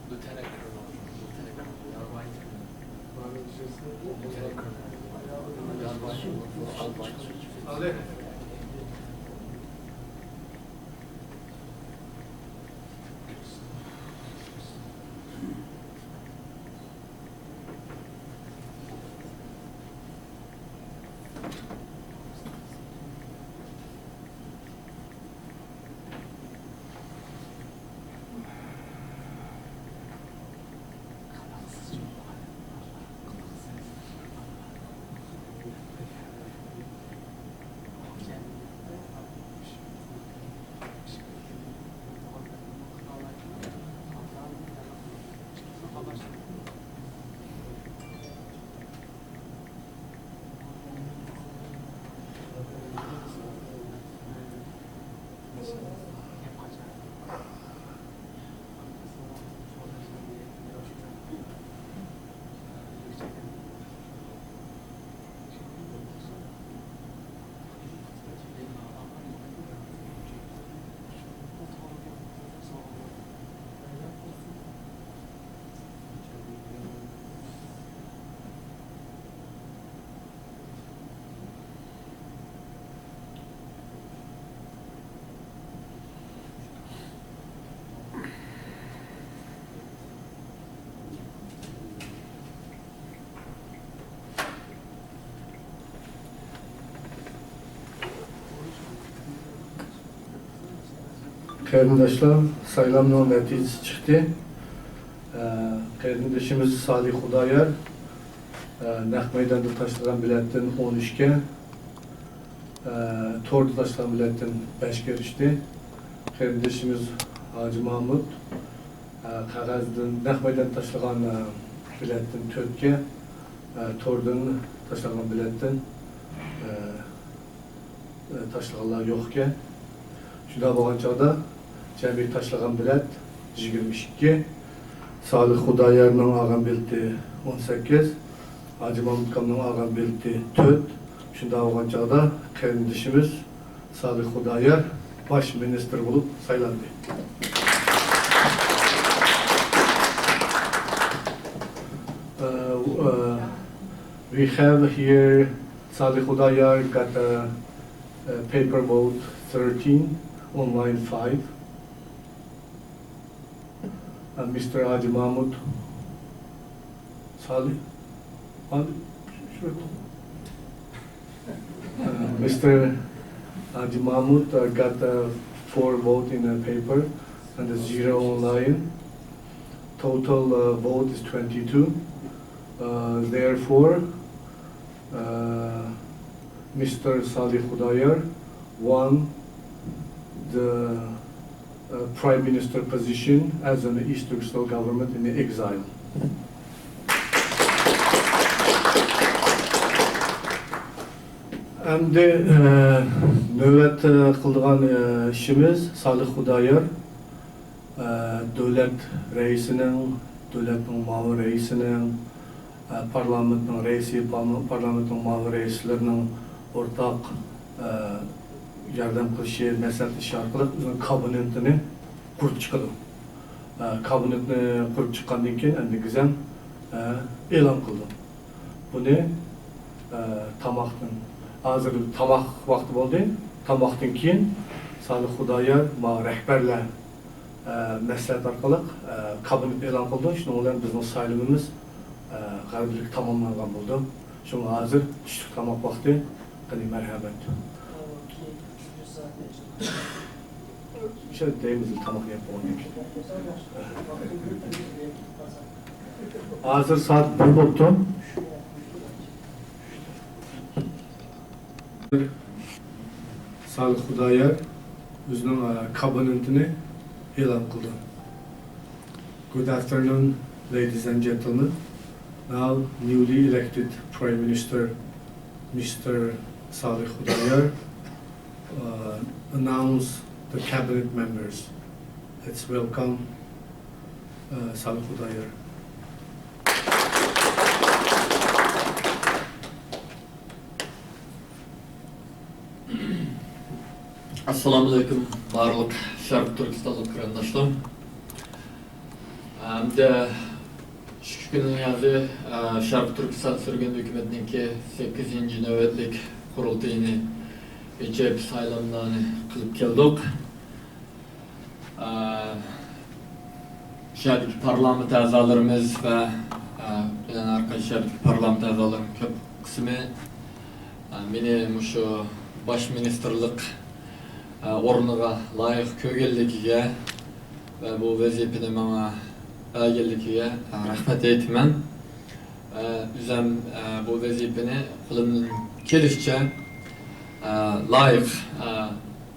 Lieutenant colonel, lieutenant colonel, yarbay, lieutenant colonel, yarbay, albay. قېرىنداشلار، سايلامنىڭ نەتىجىسى چىقتى. ئە، قېرىندىشىمىز سالىھ خۇدايار، ئە، نەق مەيداندا تاشلىغان بېلەتتىن ئون ئۈچكە، ئە، توردا تاشلىغان بېلەتتىن بەشكە ئېرىشتى. قېرىندىشىمىز ھاجى مامۇت، ئە، قەغەزدىن، نەق مەيداندا تاشلىغان، ئە، بېلەتتىن تۆتكە، ئە، توردىن تاشلانغان بېلەتتىن، ئە، ئە، تاشلىغانلار يوق ئىكەن. شۇنداق بولغان چاغدا جەمئىي تاشلىغان بېلەت يىگىرمە ئىككى، سالىھ خۇدايارنىڭ ئالغان بېلىتى ئون سەككىز، ھاجى مامۇت ئاكامنىڭ ئالغان بېلىتى تۆت. شۇنداق بولغان چاغدا قېرىندىشىمىز سالىھ خۇدايار باش مىنىستىر بولۇپ سايلاندى. Uh, uh, we have here Salih Khudayar got a, a paper vote thirteen, online five. Uh, Mister Haji Mahmoud Salih, Salih, sure. Uh, Mister Haji Mahmoud uh, got uh, four vote in a paper and a zero online. Total uh, vote is twenty-two. Uh, therefore, uh, Mister Salih Khudayar won the uh, Prime Minister position as an East Turkestan government in exile. ئەمدى، ئە، نۆۋەتتە قىلىدىغان، ئە، ئىشىمىز سالىھ خۇدايار، ئە، دۆلەت رەئىسىنىڭ، دۆلەتنىڭ مۇئاۋىن رەئىسىنىڭ، ئە، پارلامېنتنىڭ رەئىسى، پارلامېنتنىڭ مۇئاۋىن رەئىسلىرىنىڭ ئورتاق، ئە، ياردەم قىلىشى، مەسلىھەتلىشىشى ئارقىلىق ئۆزىنىڭ كابىنېتىنى قۇرۇپ چىقىدۇ. ئە، كابىنېتنى قۇرۇپ چىققاندىن كېيىن ئەمدى گۈزەل، ئە، ئېلان قىلىدۇ. بۇنى، ئە، تاماقتىن، ھازىر تاماق ۋاقتى بولدى. تاماقتىن كېيىن سالىھ خۇدايار، ما رەھبەرلەر، ئە، مەسلىھەت ئارقىلىق، ئە، كابىنېت ئېلان قىلىدۇ. شۇنىڭ بىلەن بىزنىڭ سايلىمىمىز، ئە، غەلىبىلىك تاماملانغان بولىدۇ. شۇڭا ھازىر چۈشلۈك تاماق ۋاقتى. قېنى، مەرھەمەت. شۇ دەيمىز، تاماق يەپ بولغاندىن كېيىن. ھازىر سائەت بىر بوپتۇ. سالىھ خۇدايار ئۆزىنىڭ، ئە، كابىنېتىنى ئېلان قىلدى. Good afternoon, ladies and gentlemen. Now, newly elected Prime Minister, Mister Salih Khudayar, uh, announce the cabinet members. Let's welcome, uh, Salih Khudayar. ئەسسالامۇئەلەيكۇم، بارلىق شەرقىي تۈركىستانلىق قېرىنداشلار. ئەمدى ئىككى كۈن يازى، ئە، شەرقىي تۈركىستان سۈرگۈن ھۆكۈمىتىنىڭكى سەككىزىنچى نۆۋەتلىك قۇرۇلتىيىنى ئېچىپ، سايلاملارنى قىلىپ كەلدۇق. ئە، شۇ يەردىكى پارلامېنت ئەزالىرىمىز ۋە، ئە، بىلەن ھەر قايسى شەھەردىكى پارلامېنت ئەزالىرىنىڭ كۆپ قىسمى، ئە، مېنى مۇشۇ باش مىنىستىرلىق، ئە، ئورنىغا لايىق كۆرگەنلىكىگە ۋە بۇ ۋەزىپىنى ماڭا بەرگەنلىكىگە، ئە، رەھمەت ئېيتىمەن. ئە، ئۆزۈم، ئە، بۇ ۋەزىپىنى قولۇمدىن كېلىشىچە، ئە، لايىق، ئە،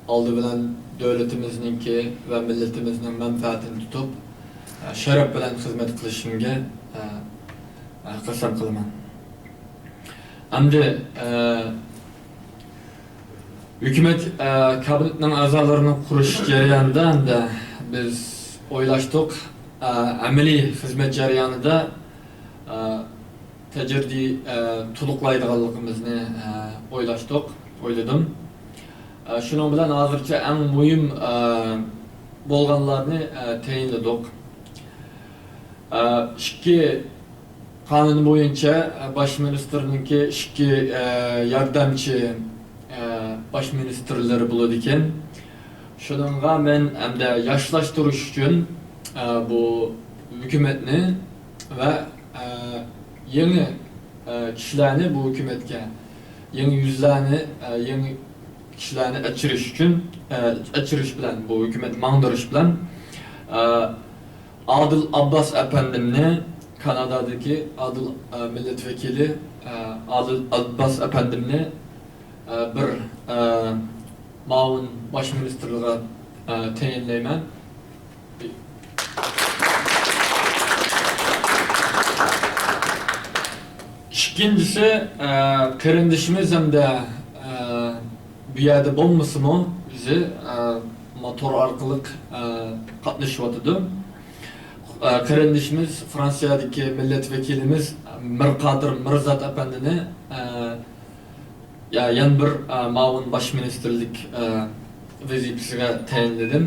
ئالدى بىلەن دۆلىتىمىزنىڭكى ۋە مىللىتىمىزنىڭ مەنپەئەتىنى تۇتۇپ، ئە، شەرەپ بىلەن خىزمەت قىلىشىمگە، ئە، ئە، قەسەم قىلىمەن. ئەمدى، ئە، ھۆكۈمەت، ئە، كابىنېتنىڭ ئەزالىرىنى قۇرۇش جەريانىدا ئەمدى بىز ئويلاشتۇق، ئە، ئەمەلىي خىزمەت جەريانىدا، ئە، تەجرىدە، ئە، تولۇقلايدىغانلىقىمىزنى، ئە، ئويلاشتۇق، ئويلىدىم. ئە، شۇنىڭ بىلەن ھازىرچە ئەڭ مۇھىم، ئە، بولغانلارنى، ئە، تەيىنلىدۇق. ئە، ئىككى قانۇن بويىچە، ئە، باش مىنىستىرنىڭكى ئىككى، ئە، ياردەمچى، ئە، باش مىنىستىرلىرى بولىدىكەن. شۇنىڭغا مەن ئەمدى ياشلاشتۇرۇش ئۈچۈن، ئە، بۇ ھۆكۈمەتنى ۋە، ئە، يېڭى، ئە، كىشىلەرنى بۇ ھۆكۈمەتكە، يېڭى يۈزلەرنى، ئە، يېڭى كىشىلەرنى ئەچىرىش ئۈچۈن، ئە، ئەچىرىش بىلەن، بۇ ھۆكۈمەتنى ماڭدۇرۇش بىلەن، ئە، ئادىل ئابباس ئەپەندىمنى، كانادادىكى ئادىل، ئە، مىللەت ۋەكىلى، ئە، ئادىل ئابباس ئەپەندىمنى، ئە، بىر، ئە، مۇئاۋىن باش مىنىستىرلىقىغا، ئە، تەيىنلەيمەن. ئىككىنچىسى، ئە، قېرىندىشىمىز ھەمدە، ئە، بۇ يەردە بولمىسىمۇ، ئۆزى، ئە، ما تور ئارقىلىق، ئە، قاتنىشىۋاتىدۇ. ئە، قېرىندىشىمىز، فرانسىيەدىكى مىللەت ۋەكىلىمىز مىرقادىر مىرزات ئەپەندىنى، ئە، يا-، يەنە بىر، ئە، مۇئاۋىن باش مىنىستىرلىك، ئە، ۋەزىپىسىگە تەيىنلىدىم.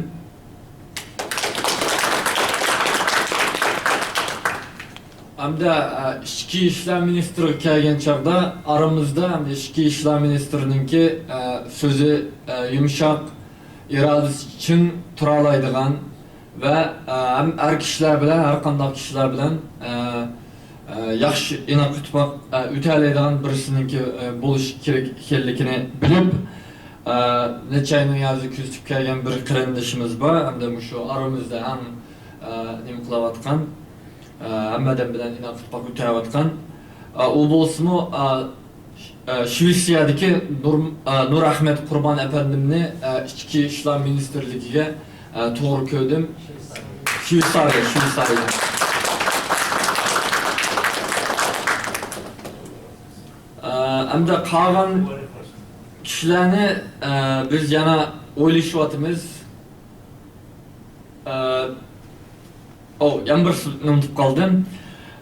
ھەمدە، ئە، ئىچكى ئىشلار مىنىستىرىغا كەلگەن چاغدا ئارىمىزدا ھەمدە ئىچكى ئىشلار مىنىستىرىنىڭكى، ئە، سۆزى، ئە، يۇمشاق، ئىرادىسى چىڭ تۇرالايدىغان ۋە، ئە، ھەم ئەر كىشىلەر بىلەن، ھەر قانداق كىشىلەر بىلەن، ئە، ئە، ياخشى ئىناق ئىتتىپاق، ئە، ئۆتەلەيدىغان بىرسىنىڭكى، ئە، بولۇشى كېرەك ئىكەنلىكىنى بىلىپ، ئە، نەچچە ئاينىڭ يازى كۆزىتىپ كەلگەن بىر قېرىندىشىمىز بار، ھەمدە مۇشۇ ئارىمىزدا ئەڭ، ئە، نېمە قىلىۋاتقان، ئە، ھەممە ئادەم بىلەن ئىناق ئىتتىپاق ئۆتەۋاتقان. ئە، ئۇ بولسىمۇ، ئە، ئە، شىۋېتسىيەدىكى نۇر، ئە، نۇر ئەخمەت قۇربان ئەپەندىمنى، ئە، ئىچكى ئىشلار مىنىستىرلىكىگە، ئە، توغرا كۆردۈم. شىۋېتسارىيە، شىۋېتسارىيە. ئە، ئەمدى قالغان، كىشىلەرنى، ئە، بىز يەنە ئويلىشىۋاتىمىز. ئە، ئو، يەنە بىر سۆزنى ئۇنتۇپ قالدىم.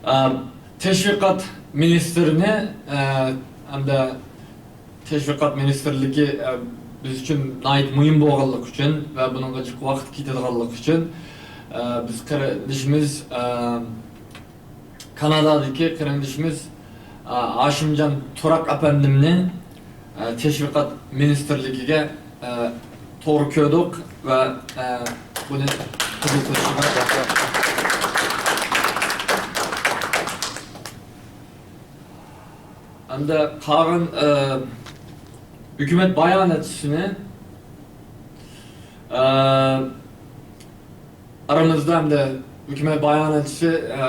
ئە، تەشۋىقات مىنىستىرىنى، ئە، ھەمدە تەشۋىقات مىنىستىرلىكى، ئە، بىز ئۈچۈن ناھايىتى مۇھىم بولغانلىقى ئۈچۈن ۋە بۇنىڭغا جىق ۋاقىت كېتىدىغانلىقى ئۈچۈن، ئە، بىز قېرىندىشىمىز، ئە، كانادادىكى قېرىندىشىمىز، ئە، ھاشىمجان تۇراق ئەپەندىمنى، ئە، تەشۋىقات مىنىستىرلىكىگە، ئە، توغرا كۆردۇق ۋە، ئە، بۇنى قوبۇل قىلىشىغا. ھەمدە قالغان، ئە، ھۆكۈمەت باياناتچىسىنى، ئە، ئارىمىزدا ھەمدە ھۆكۈمەت باياناتچىسى، ئە،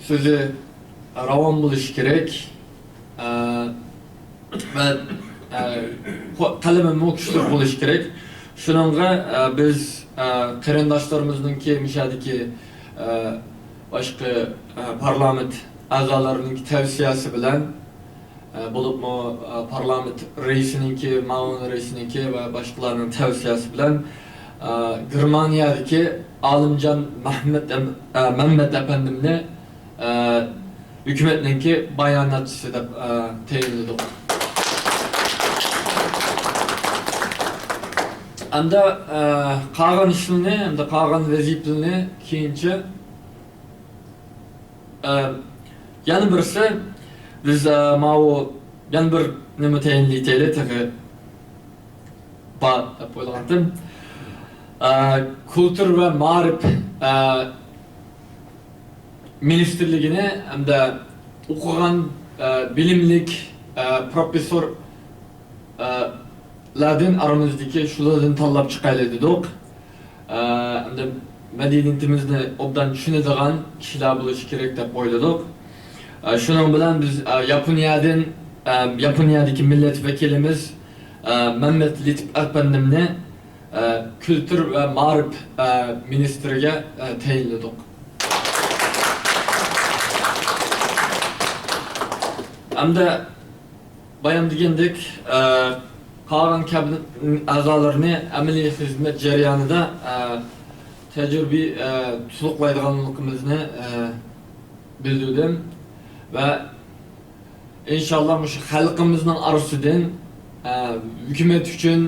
سۆزى راۋان بولۇشى كېرەك، ئە، ۋە، ئە، قو-، قەلىمىمۇ كۈچلۈك بولۇشى كېرەك. شۇنىڭغا، ئە، بىز، ئە، قېرىنداشلىرىمىزنىڭكى مۇشۇ يەردىكى، ئە، باشقا، ئە، پارلامېنت ئەزالىرىنىڭكى تەۋسىيەسى بىلەن، ئە، بولۇپمۇ، ئە، پارلامېنت رەئىسىنىڭكى، مۇئاۋىن رەئىسىنىڭكى ۋە باشقىلارنىڭ تەۋسىيەسى بىلەن، ئە، گېرمانىيەدىكى ئالىمجان مەھمەت ئەم-، ئە، مەممەت ئەپەندىمنى، ئە، ھۆكۈمەتنىڭكى باياناتچىسى دەپ، ئە، تەيىنلىدۇق. ئەمدى، ئە، قالغان ئىشلىرىنى، ئەمدى قالغان ۋەزىپىلىرىنى كېيىنچە ئە، يەنە بىرسى، بىز، ئە، ماۋۇ يەنە بىر نېمە تەيىنلىتەيلى، تېخى بار دەپ ئويلىغانتىم. ئە، كۇلتۇر ۋە مائارىپ، ئە، مىنىستىرلىكىنى ھەمدە ئوقۇغان، ئە، بىلىملىك، ئە، پروفېسسور، ئە، لاردىن ئارىمىزدىكى شۇلاردىن تاللاپ چىقايلى دېدۇق. ئە، ئەمدى مەدەنىيىتىمىزنى ئوبدان چۈشىنىدىغان كىشىلەر بولۇشى كېرەك دەپ ئويلىدۇق. ئە، شۇنىڭ بىلەن بىز، ئە، ياپونىيەدىن، ئە، ياپونىيەدىكى مىللەت ۋەكىلىمىز، ئە، مەممەت لېتىپ ئەپەندىمنى، ئە، كۈلتۈر ۋە مائارىپ، ئە، مىنىستىرىگە، ئە، تەيىنلىدۇق. ئەمدى بايام دېگەندەك، ئە، قالغان كابىنېت ئەزالىرىنى ئەمەلىي خىزمەت جەريانىدا، ئە، تەجرىبە، ئە، تولۇقلايدىغانلىقىمىزنى، ئە، بىلدۈردۈم ۋە ئىنشاللا مۇشۇ خەلقىمىزنىڭ ئارىسىدىن، ئە، ھۆكۈمەت ئۈچۈن،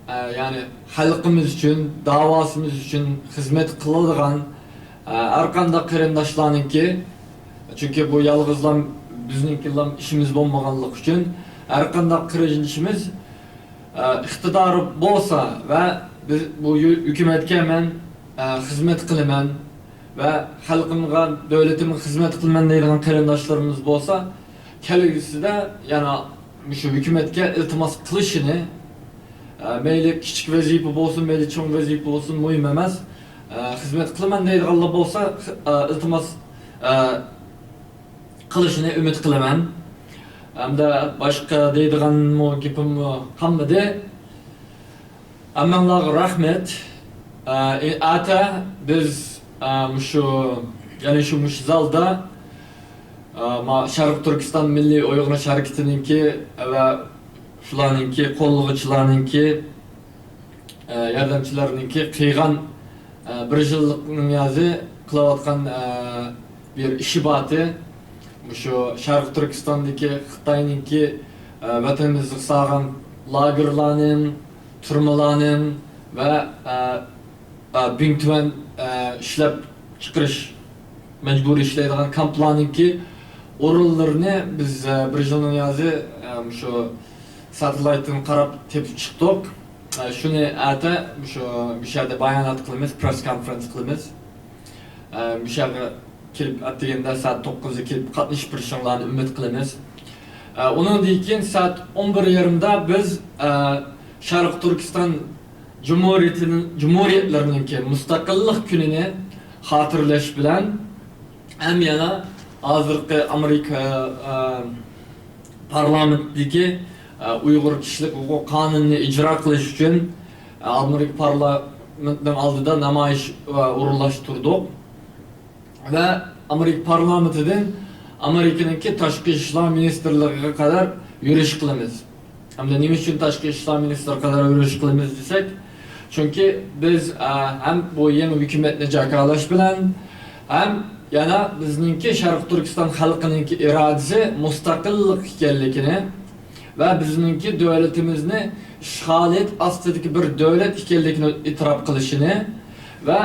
ئە، يەنى خەلقىمىز ئۈچۈن، داۋاسىمىز ئۈچۈن خىزمەت قىلىدىغان، ئە، ھەرقانداق قېرىنداشلارنىڭكى، چۈنكى بۇ يالغۇزلام بىزنىڭكىلا ئىشىمىز بولمىغانلىقى ئۈچۈن، ھەرقانداق قېرىندىشىمىز، ئە، ئىقتىدارى بولسا ۋە بىز بۇ يۇ-، ھۆكۈمەتكە مەن، ئە، خىزمەت قىلىمەن ۋە خەلقىمغا، دۆلىتىمگە خىزمەت قىلىمەن دەيدىغان قېرىنداشلىرىمىز بولسا، كەلگۈسىدە يەنە مۇشۇ ھۆكۈمەتكە ئىلتىماس قىلىشىنى، ئە، مەيلى كىچىك ۋەزىپە بولسۇن، مەيلى چوڭ ۋەزىپە بولسۇن، مۇھىم ئەمەس. ئە، خىزمەت قىلىمەن دەيدىغانلار بولسا، خ-، ئە، ئىلتىماس، ئە، قىلىشىنى ئۈمىد قىلىمەن. ھەمدە باشقا دەيدىغانمۇ گېپىممۇ قالمىدى. ھەممەڭلارغا رەھمەت. ئە، ئەتە بىز، ئە، مۇشۇ، يەنى شۇ، مۇشۇ زالدا، ئە، ما-، شەرقىي تۈركىستان مىللىي ئويغىنىش ھەرىكىتىنىڭكى ۋە شۇلارنىڭكى، قوللىغۇچىلارنىڭكى، ئە، ياردەمچىلەرنىڭكى قىلغان، ئە، بىر يىللىقنىڭ يازى قىلىۋاتقان، ئە، بىر ئىشى باتى. مۇشۇ شەرقىي تۈركىستاندىكى خىتاينىڭكى، ئە، ۋەتىنىمىزگە سالغان لاگېرلارنىڭ، تۈرمىلەرنىڭ ۋە، ئە، ئە، بىڭتۈەن، ئە، ئىشلەپ چىقىرىش، مەجبۇرىي ئىشلەيدىغان كامپلارنىڭكى ئورۇنلىرىنى بىز، ئە، بىر يىلنىڭ يازى، ئە، مۇشۇ ساتېلايتتىن قاراپ تېپىپ چىقتۇق. ئە، شۇنى ئەتە مۇشۇ، مۇشۇ يەردە بايانات قىلىمىز، پرېس كونفېرېنس قىلىمىز. ئە، مۇشۇ يەرگە كېلىپ، ئەتىگەندە سائەت توققۇزدا كېلىپ قاتنىشىپ بېرىشىڭلارنى ئۈمىد قىلىمىز. ئە، ئۇنىڭدىن كېيىن سائەت ئون بىر يېرىمدا بىز، ئە، شەرقىي تۈركىستان جۇمھۇرىيىتىنىڭ، جۇمھۇرىيەتلىرىنىڭكى مۇستەقىللىق كۈنىنى خاتىرىلەش بىلەن، ھەم يەنە ھازىرقى ئامېرىكا، ئە، پارلامېنتىدىكى، ئە، ئۇيغۇر كىشىلىك ھوقۇق قانۇنىنى ئىجرا قىلىش ئۈچۈن، ئە، ئامېرىكا پارلامېنتىنىڭ ئالدىدا نامايىش، ئە، ئورۇنلاشتۇردۇق. ۋە ئامېرىكا پارلامېنتىدىن ئامېرىكىنىڭكى تاشقى ئىشلار مىنىستىرلىقىغا قەدەر يۈرۈش قىلىمىز. ھەمدە نېمە ئۈچۈن تاشقى ئىشلار مىنىستىرى قاتارىغا يۈرۈش قىلىمىز دېسەك، چۈنكى بىز، ئە، ھەم بۇ يېڭى ھۆكۈمەتنى جاكارلاش بىلەن، ھەم يەنە بىزنىڭكى شەرقىي تۈركىستان خەلقىنىڭكى ئىرادىسى مۇستەقىللىق ئىكەنلىكىنى ۋە بىزنىڭكى دۆلىتىمىزنى ئىشغالىيەت ئاستىدىكى بىر دۆلەت ئىكەنلىكىنى ئېتىراپ قىلىشىنى ۋە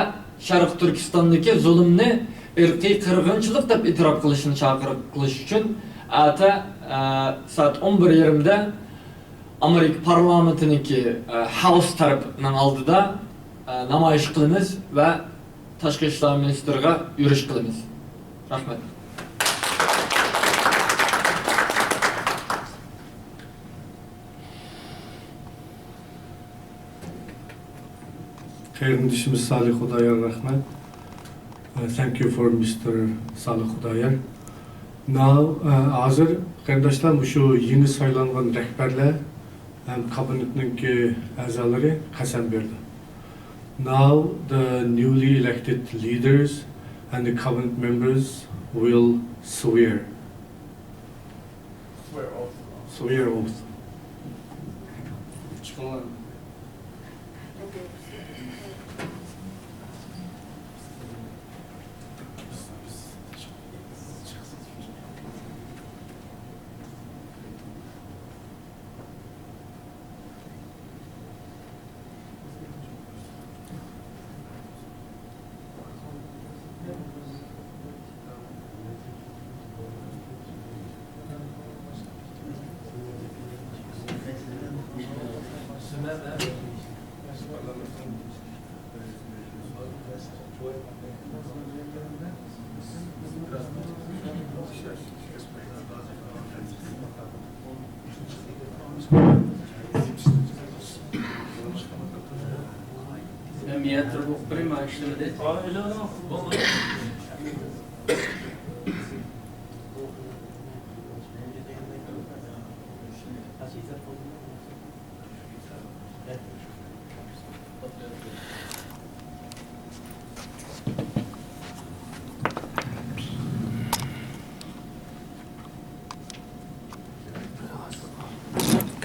شەرقىي تۈركىستاندىكى زۇلۇمنى ئىرقىي قىرغىنچىلىق دەپ ئېتىراپ قىلىشنى چاقىرىق قىلىش ئۈچۈن ئەتە، ئە، سائەت ئون بىر يېرىمدە ئامېرىكا پارلامېنتىنىڭكى، ئە، ھاوس تەرەپنىڭ ئالدىدا، ئە، نامايىش قىلىمىز ۋە تاشقى ئىشلار مىنىستىرىغا يۈرۈش قىلىمىز. رەھمەت. قېرىندىشىمىز سالىھ خۇدايار، رەھمەت. Uh, thank you for Mister سالىھ خۇدايار. Now, uh, ھازىر قېرىنداشلار، مۇشۇ يېڭى سايلانغان رەھبەرلەر ھەم كابىنېتنىڭكى ئەزالىرى قەسەم بېرىدۇ. Now the newly elected leaders and the cabinet members will swear. Swear oath. Swear oath.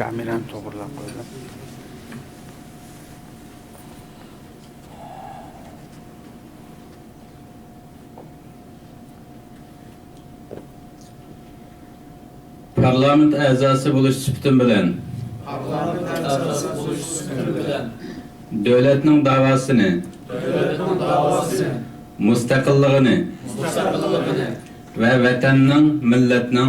كامېرانى توغرىلاپ قويدۇم. پارلامېنت ئەزاسى بولۇش سۈپىتىم بىلەن، پارلامېنت ئەزاسى بولۇش سۈپىتىم بىلەن، دۆلەتنىڭ داۋاسىنى، دۆلەتنىڭ داۋاسىنى، مۇستەقىللىقىنى، مۇستەقىللىقىنى ۋە ۋەتەننىڭ، مىللەتنىڭ،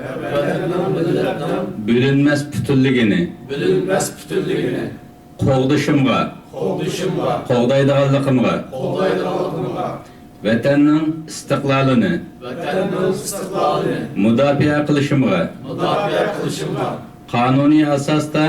ۋە ۋەتەننىڭ، مىللەتنىڭ بۆلۈنمەس پۈتۈنلۈكىنى، بۆلۈنمەس پۈتۈنلۈكىنى قوغدىشىمغا، قوغدىشىمغا، قوغدايدىغانلىقىمغا، قوغدايدىغانلىقىمغا، ۋەتەننىڭ ئىستىقلالىنى، ۋەتەننىڭ ئىستىقلالىنى مۇداپىئە قىلىشىمغا، مۇداپىئە قىلىشىمغا، قانۇنىي ئاساستا،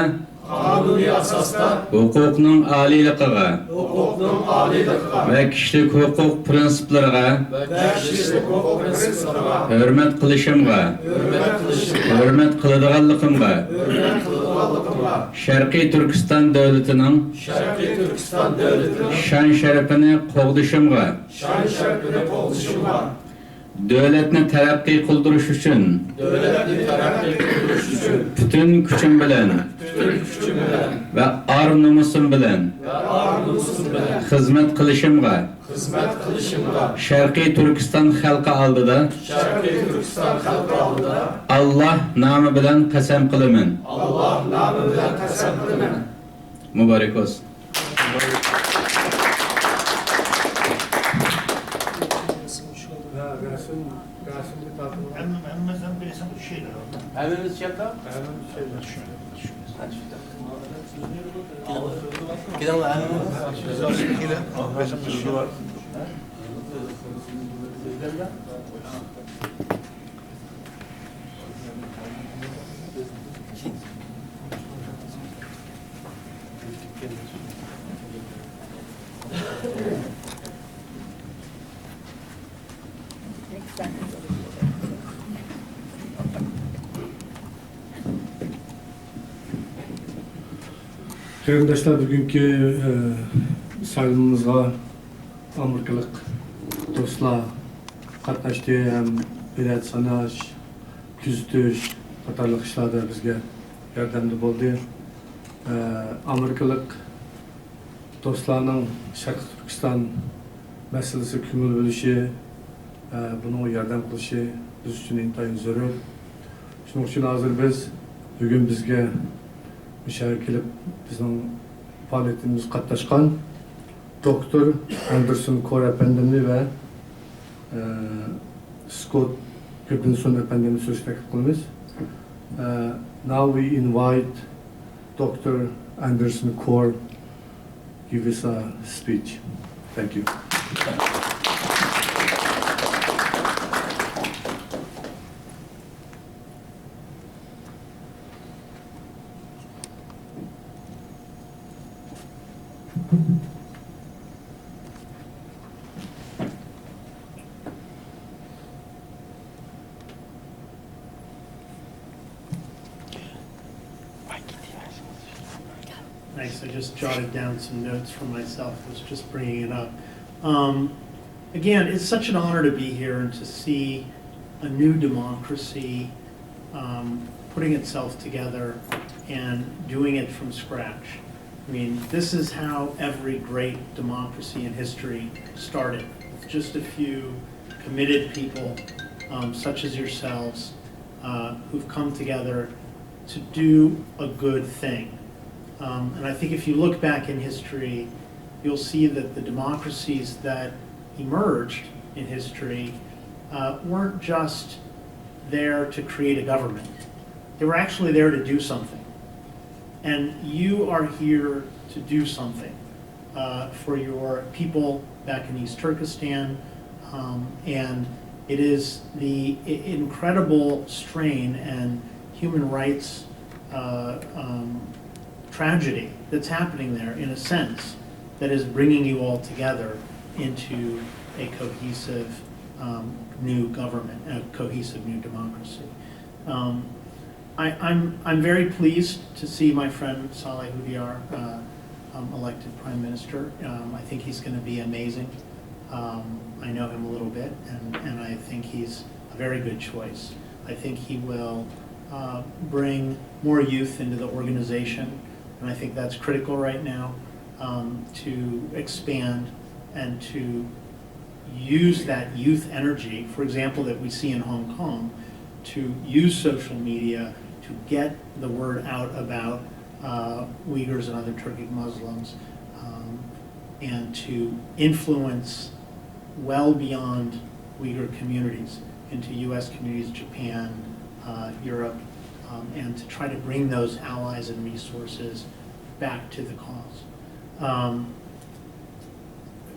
قانۇنىي ئاساستا ھوقۇقنىڭ ئالىيلىقىغا، ھوقۇقنىڭ ئالىيلىقىغا ۋە كىشىلىك ھوقۇق پىرىنسىپلىرىغا ۋە كىشىلىك ھوقۇق پىرىنسىپلىرىغا ھۆرمەت قىلىشىمغا، ھۆرمەت قىلىشىمغا، ھۆرمەت قىلىدىغانلىقىمغا، ھۆرمەت قىلىدىغانلىقىمغا، شەرقىي تۈركىستان دۆلىتىنىڭ، شەرقىي تۈركىستان دۆلىتىنىڭ شان-شەرىپىنى قوغدىشىمغا، شان-شەرىپىنى قوغدىشىمغا، دۆلەتنى تەرەققىي قىلدۇرۇش ئۈچۈن، دۆلەتنى تەرەققىي قىلدۇرۇش ئۈچۈن پۈتۈن كۈچۈم بىلەن، پۈتۈن كۈچۈم بىلەن ۋە ئار-نومۇسۇم بىلەن، ۋە ئار-نومۇسۇم بىلەن خىزمەت قىلىشىمغا، خىزمەت قىلىشىمغا، شەرقىي تۈركىستان خەلقى ئالدىدا، شەرقىي تۈركىستان خەلقى ئالدىدا ئاللاھ نامى بىلەن قەسەم قىلىمەن. ئاللاھ نامى بىلەن قەسەم قىلىمەن. مۇبارەك بولسۇن. ھەممە، ھەممىمىزدىن بىرسى چۈشىدۇ. ھەممىمىز چۈشەمدۇ؟ ھەممىمىز چۈشىدۇ. كېلىڭلار، ھەممىمىز. كېلىڭ. قېرىنداشلار، بۈگۈنكى، ئە، سايلىمىمىزغا ئامېرىكىلىق دوستلار قاتناشتى ھەم بېلەت ساناش، كۆزىتىش قاتارلىق ئىشلاردا بىزگە ياردەمدە بولدى. ئە، ئامېرىكىلىق دوستلارنىڭ شەرقىي تۈركىستان مەسىلىسىگە كۆڭۈل بۆلۈشى، ئە، بۇنىڭغا ياردەم قىلىشى بىز ئۈچۈن ئىنتايىن زۆرۈر. شۇنىڭ ئۈچۈن ھازىر بىز بۈگۈن بىزگە مۇشۇ يەرگە كېلىپ بىزنىڭ پائالىيىتىمىزگە قاتناشقان دوكتور ئاندېرسون كور ئەپەندىمنى ۋە، ئە، سكوت گىبنسون ئەپەندىمنى سۆزگە تەكلىپ قىلىمىز. ئە، now we invite Doctor Anderson Core give us a speech. Thank you. Thanks. I just jotted down some notes for myself. I was just bringing it up. Um, again, it's such an honor to be here and to see a new democracy, um, putting itself together and doing it from scratch. I mean, this is how every great democracy in history started, with just a few committed people, um, such as yourselves, uh, who've come together to do a good thing. Um, and I think if you look back in history, you'll see that the democracies that emerged in history, uh, weren't just there to create a government. They were actually there to do something. And you are here to do something, uh, for your people back in East Turkestan. Um, and it is the i- incredible strain and human rights, uh, um, tragedy that's happening there, in a sense, that is bringing you all together into a cohesive, um, new government, a cohesive new democracy. Um, I, I'm, I'm very pleased to see my friend Saleh Houdiar, uh, um, elected prime minister. Um, I think he's gonna be amazing. Um, I know him a little bit, and, and I think he's a very good choice. I think he will, uh, bring more youth into the organization, and I think that's critical right now, um, to expand and to use that youth energy, for example, that we see in Hong Kong, to use social media to get the word out about, uh, Uyghurs and other Turkic Muslims, um, and to influence well beyond Uyghur communities into U S communities, Japan, uh, Europe, um, and to try to bring those allies and resources back to the cause. Um,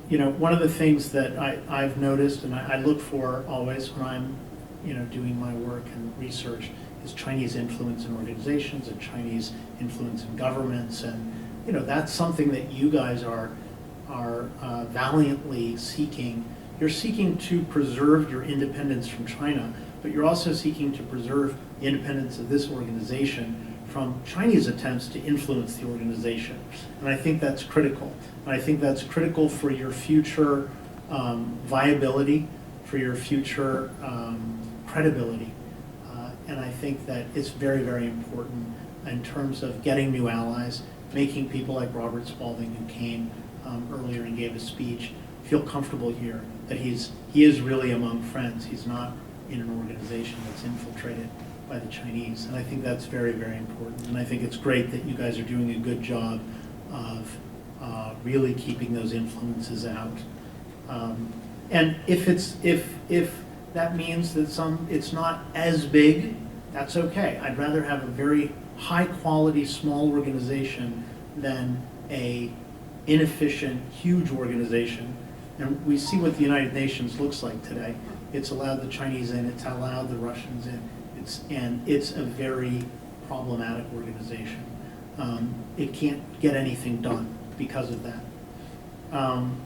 you know, one of the things that I, I've noticed and I, I look for always when I'm, you know, doing my work and research is Chinese influence in organizations and Chinese influence in governments. And, you know, that's something that you guys are, are, uh, valiantly seeking. You're seeking to preserve your independence from China, but you're also seeking to preserve the independence of this organization from Chinese attempts to influence the organization. And I think that's critical. And I think that's critical for your future, um, viability, for your future, um, credibility. Uh, and I think that it's very, very important in terms of getting new allies, making people like Robert Spalding, who came, um, earlier and gave a speech, feel comfortable here, that he's, he is really among friends. He's not in an organization that's infiltrated by the Chinese. And I think that's very, very important. And I think it's great that you guys are doing a good job of, uh, really keeping those influences out. Um, and if it's, if, if that means that some, it's not as big, that's okay. I'd rather have a very high quality small organization than a inefficient huge organization. And we see what the United Nations looks like today. It's allowed the Chinese in, it's allowed the Russians in. It's, and it's a very problematic organization. Um, it can't get anything done because of that. Um,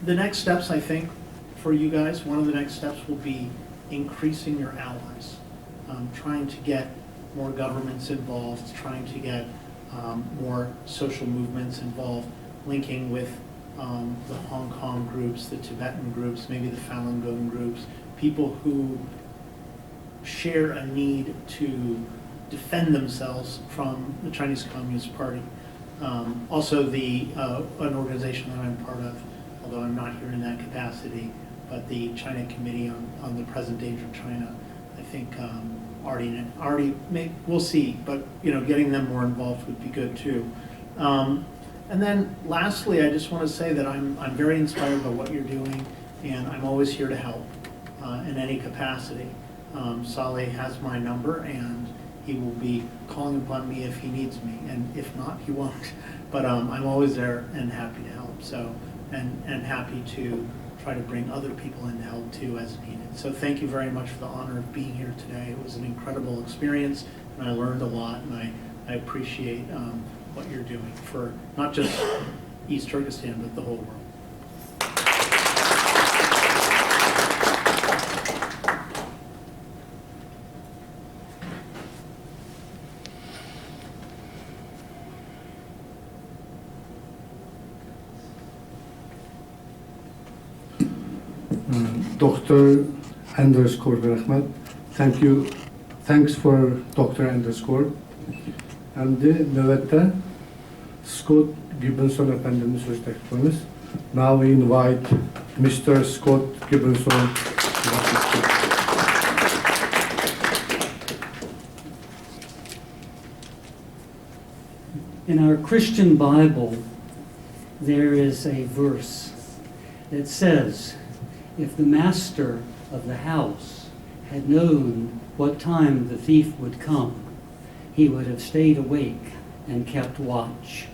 the next steps, I think, for you guys, one of the next steps will be increasing your allies, um, trying to get more governments involved, trying to get, um, more social movements involved, linking with, um, the Hong Kong groups, the Tibetan groups, maybe the Falun Gong groups, people who share a need to defend themselves from the Chinese Communist Party. Um, also, the uh, an organization that I'm part of, although I'm not here in that capacity, but the China Committee on, on the Present Danger of China, I think um, already already may, we'll see, but you know, getting them more involved would be good too. Um, and then lastly, I just want to say that I'm I'm very inspired by what you're doing, and I'm always here to help uh, in any capacity. Um, Saleh has my number, and he will be calling upon me if he needs me, and if not, he won't. But um, I'm always there and happy to help. So, and and happy to try to bring other people in to help too as needed. So, thank you very much for the honor of being here today. It was an incredible experience, and I learned a lot, and I I appreciate um, what you're doing for not just East Turkestan but the whole world. دوكتور ئەندرېس كورغا رەھمەت. Thank you. Thanks for دوكتور ئەندرېس كور. ئەمدى نۆۋەتتە سكوت گىبنسون ئەپەندىمنى سۆز تەكلىپ قىلىمىز. Now we invite مىستېر سكوت گىبنسون. In our Christian Bible, there is a verse that says, if the master of the house had known what time the thief would come, he would have stayed awake and kept watch.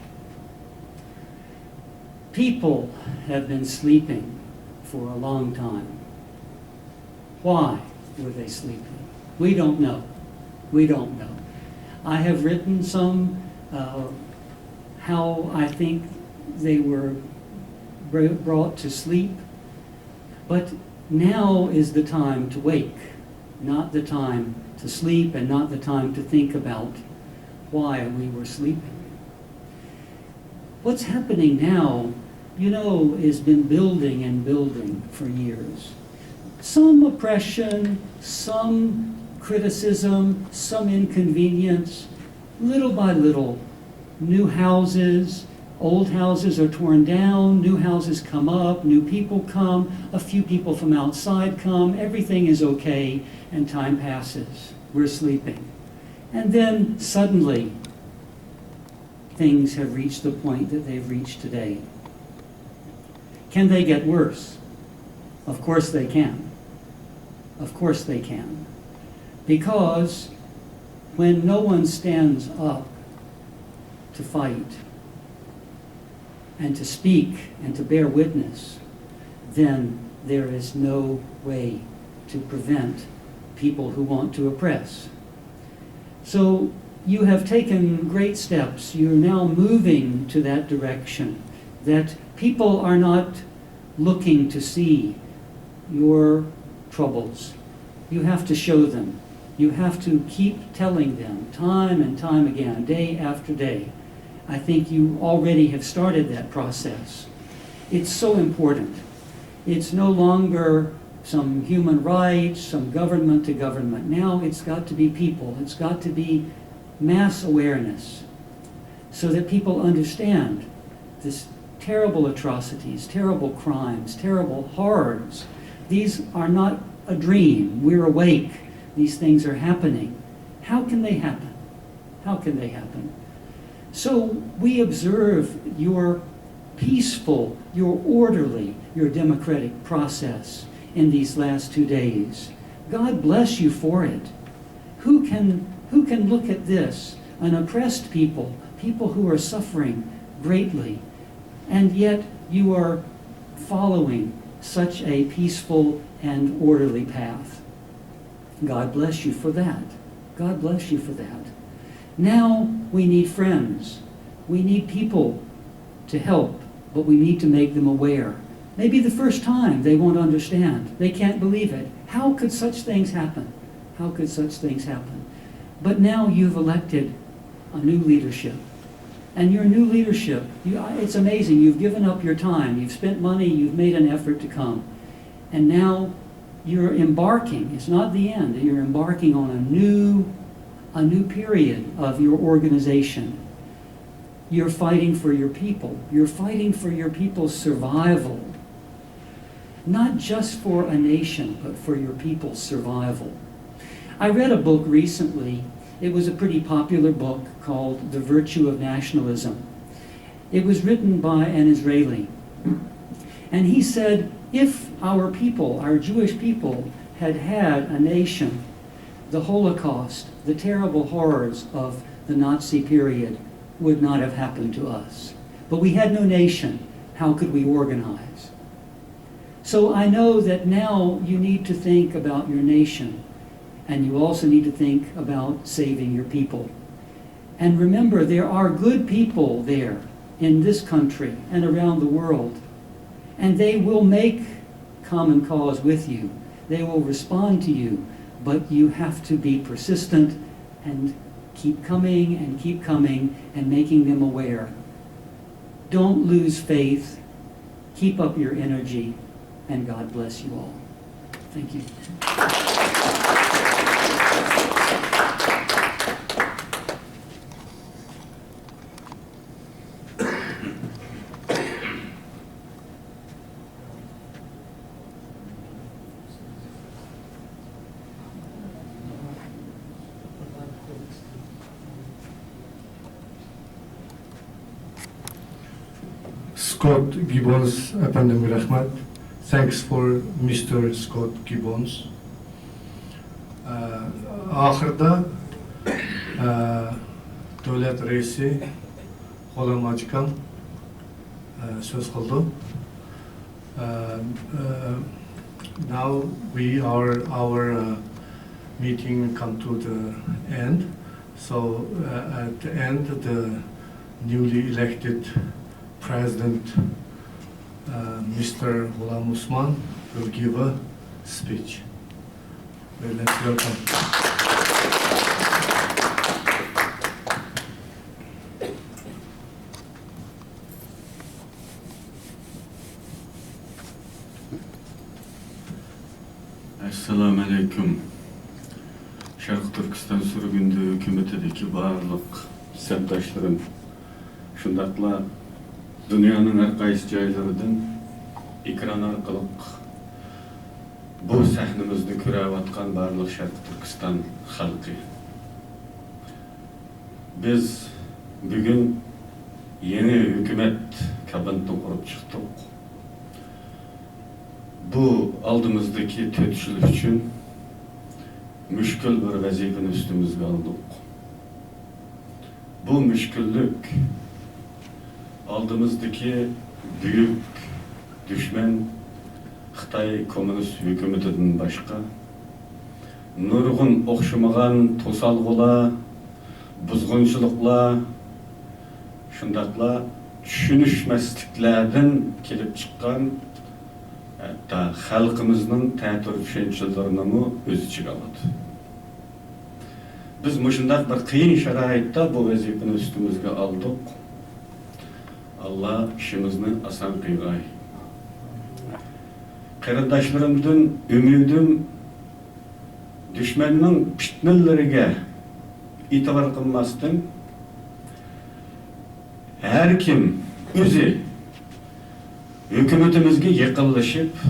People have been sleeping for a long time. Why were they sleeping? We don't know. We don't know. I have written some uh, how I think they were br- brought to sleep, but now is the time to wake, not the time to sleep and not the time to think about why we were sleeping. What's happening now, you know, has been building and building for years. Some oppression, some criticism, some inconvenience, little by little. New houses, old houses are torn down, new houses come up, new people come, a few people from outside come, everything is okay, and time passes. We're sleeping. And then suddenly, things have reached the point that they've reached today. Can they get worse? Of course they can. Of course they can. Because when no one stands up to fight and to speak and to bear witness, then there is no way to prevent people who want to oppress. So you have taken great steps. You're now moving to that direction, that people are not looking to see your troubles. You have to show them. You have to keep telling them time and time again, day after day. I think you already have started that process. It's so important. It's no longer some human rights, some government to government. Now it's got to be people. It's got to be mass awareness so that people understand this terrible atrocities, terrible crimes, terrible horrors. These are not a dream. We're awake. These things are happening. How can they happen? How can they happen? So we observe your peaceful, your orderly, your democratic process in these last two days. God bless you for it. Who can, who can look at this, an oppressed people, people who are suffering greatly, and yet you are following such a peaceful and orderly path? God bless you for that. God bless you for that. Now we need friends. We need people to help, but we need to make them aware. Maybe the first time they won't understand. They can't believe it. How could such things happen? How could such things happen? But now you've elected a new leadership. And your new leadership, you, it's amazing. You've given up your time. You've spent money. You've made an effort to come. And now You're embarking, it's not the end, you're embarking on a new, a new period of your organization. You're fighting for your people. You're fighting for your people's survival. Not just for a nation, but for your people's survival. I read a book recently. It was a pretty popular book called The Virtue of Nationalism. It was written by an Israeli. And he said, if our people, our Jewish people, had had a nation, the Holocaust, the terrible horrors of the Nazi period, would not have happened to us. But we had no nation. How could we organize? So I know that now you need to think about your nation, and you also need to think about saving your people. And remember, there are good people there in this country and around the world, and they will make common cause with you. They will respond to you, but you have to be persistent and keep coming and keep coming and making them aware. Don't lose faith. Keep up your energy, and God bless you all. Thank you. سكوت گىببونس ئەپەندىمگە رەھمەت. Thanks for مىستېر سكوت گىببونس. ئە، ئاخىرىدا، ئە، دۆلەت رەئىسى غۇلام ئاجىكام، ئە، سۆز قىلىدۇ. ئە، ئە، now we are, our, uh, meeting come to the end. So, uh, at the end, the newly elected president, uh, مىستېر غۇلام ئوسمان, will give a speech. Well, let's welcome. ئەسسالامۇئەلەيكۇم. شەرقىي تۈركىستان سۈرگۈندە ھۆكۈمىتىدىكى بارلىق سەپداشلىرىم، شۇنداقلا دۇنيانىڭ ھەر قايسى جايلىرىدىن ئېكران ئارقىلىق بۇ سەھنىمىزنى كۆرۈۋاتقان بارلىق شەرقىي تۈركىستان خەلقى. بىز بۈگۈن يېڭى ھۆكۈمەت كابىنېتىنى قۇرۇپ چىقتۇق. بۇ ئالدىمىزدىكى تۆت يىل ئۈچۈن مۈشكۈل بىر ۋەزىپىنى ئۈستىمىزگە ئالدۇق. بۇ مۈشكۈللۈك ئالدىمىزدىكى بۈيۈك دۈشمەن خىتاي كوممۇنىست ھۆكۈمىتىدىن باشقا نۇرغۇن ئوخشىمىغان توسالغۇلار، بۇزغۇنچىلىقلار، شۇنداقلا چۈشىنىشمەسلىكلەردىن كېلىپ چىققان، ھەتتا خەلقىمىزنىڭ تەتۈر چۈشەنچىلىرىنىمۇ ئۆز ئىچىگە ئالىدۇ. بىز مۇشۇنداق بىر قىيىن شارائىتتا بۇ ۋەزىپىنى ئۈستىمىزگە ئالدۇق. ئاللا ئىشىمىزنى ئاسان قىلغاي. قېرىنداشلىرىمدىن ئۈمىدىم دۈشمەننىڭ پىتنىلىرىگە ئېتىبار قىلماستىن، ھەر كىم ئۆزى ھۆكۈمىتىمىزگە يېقىنلىشىپ،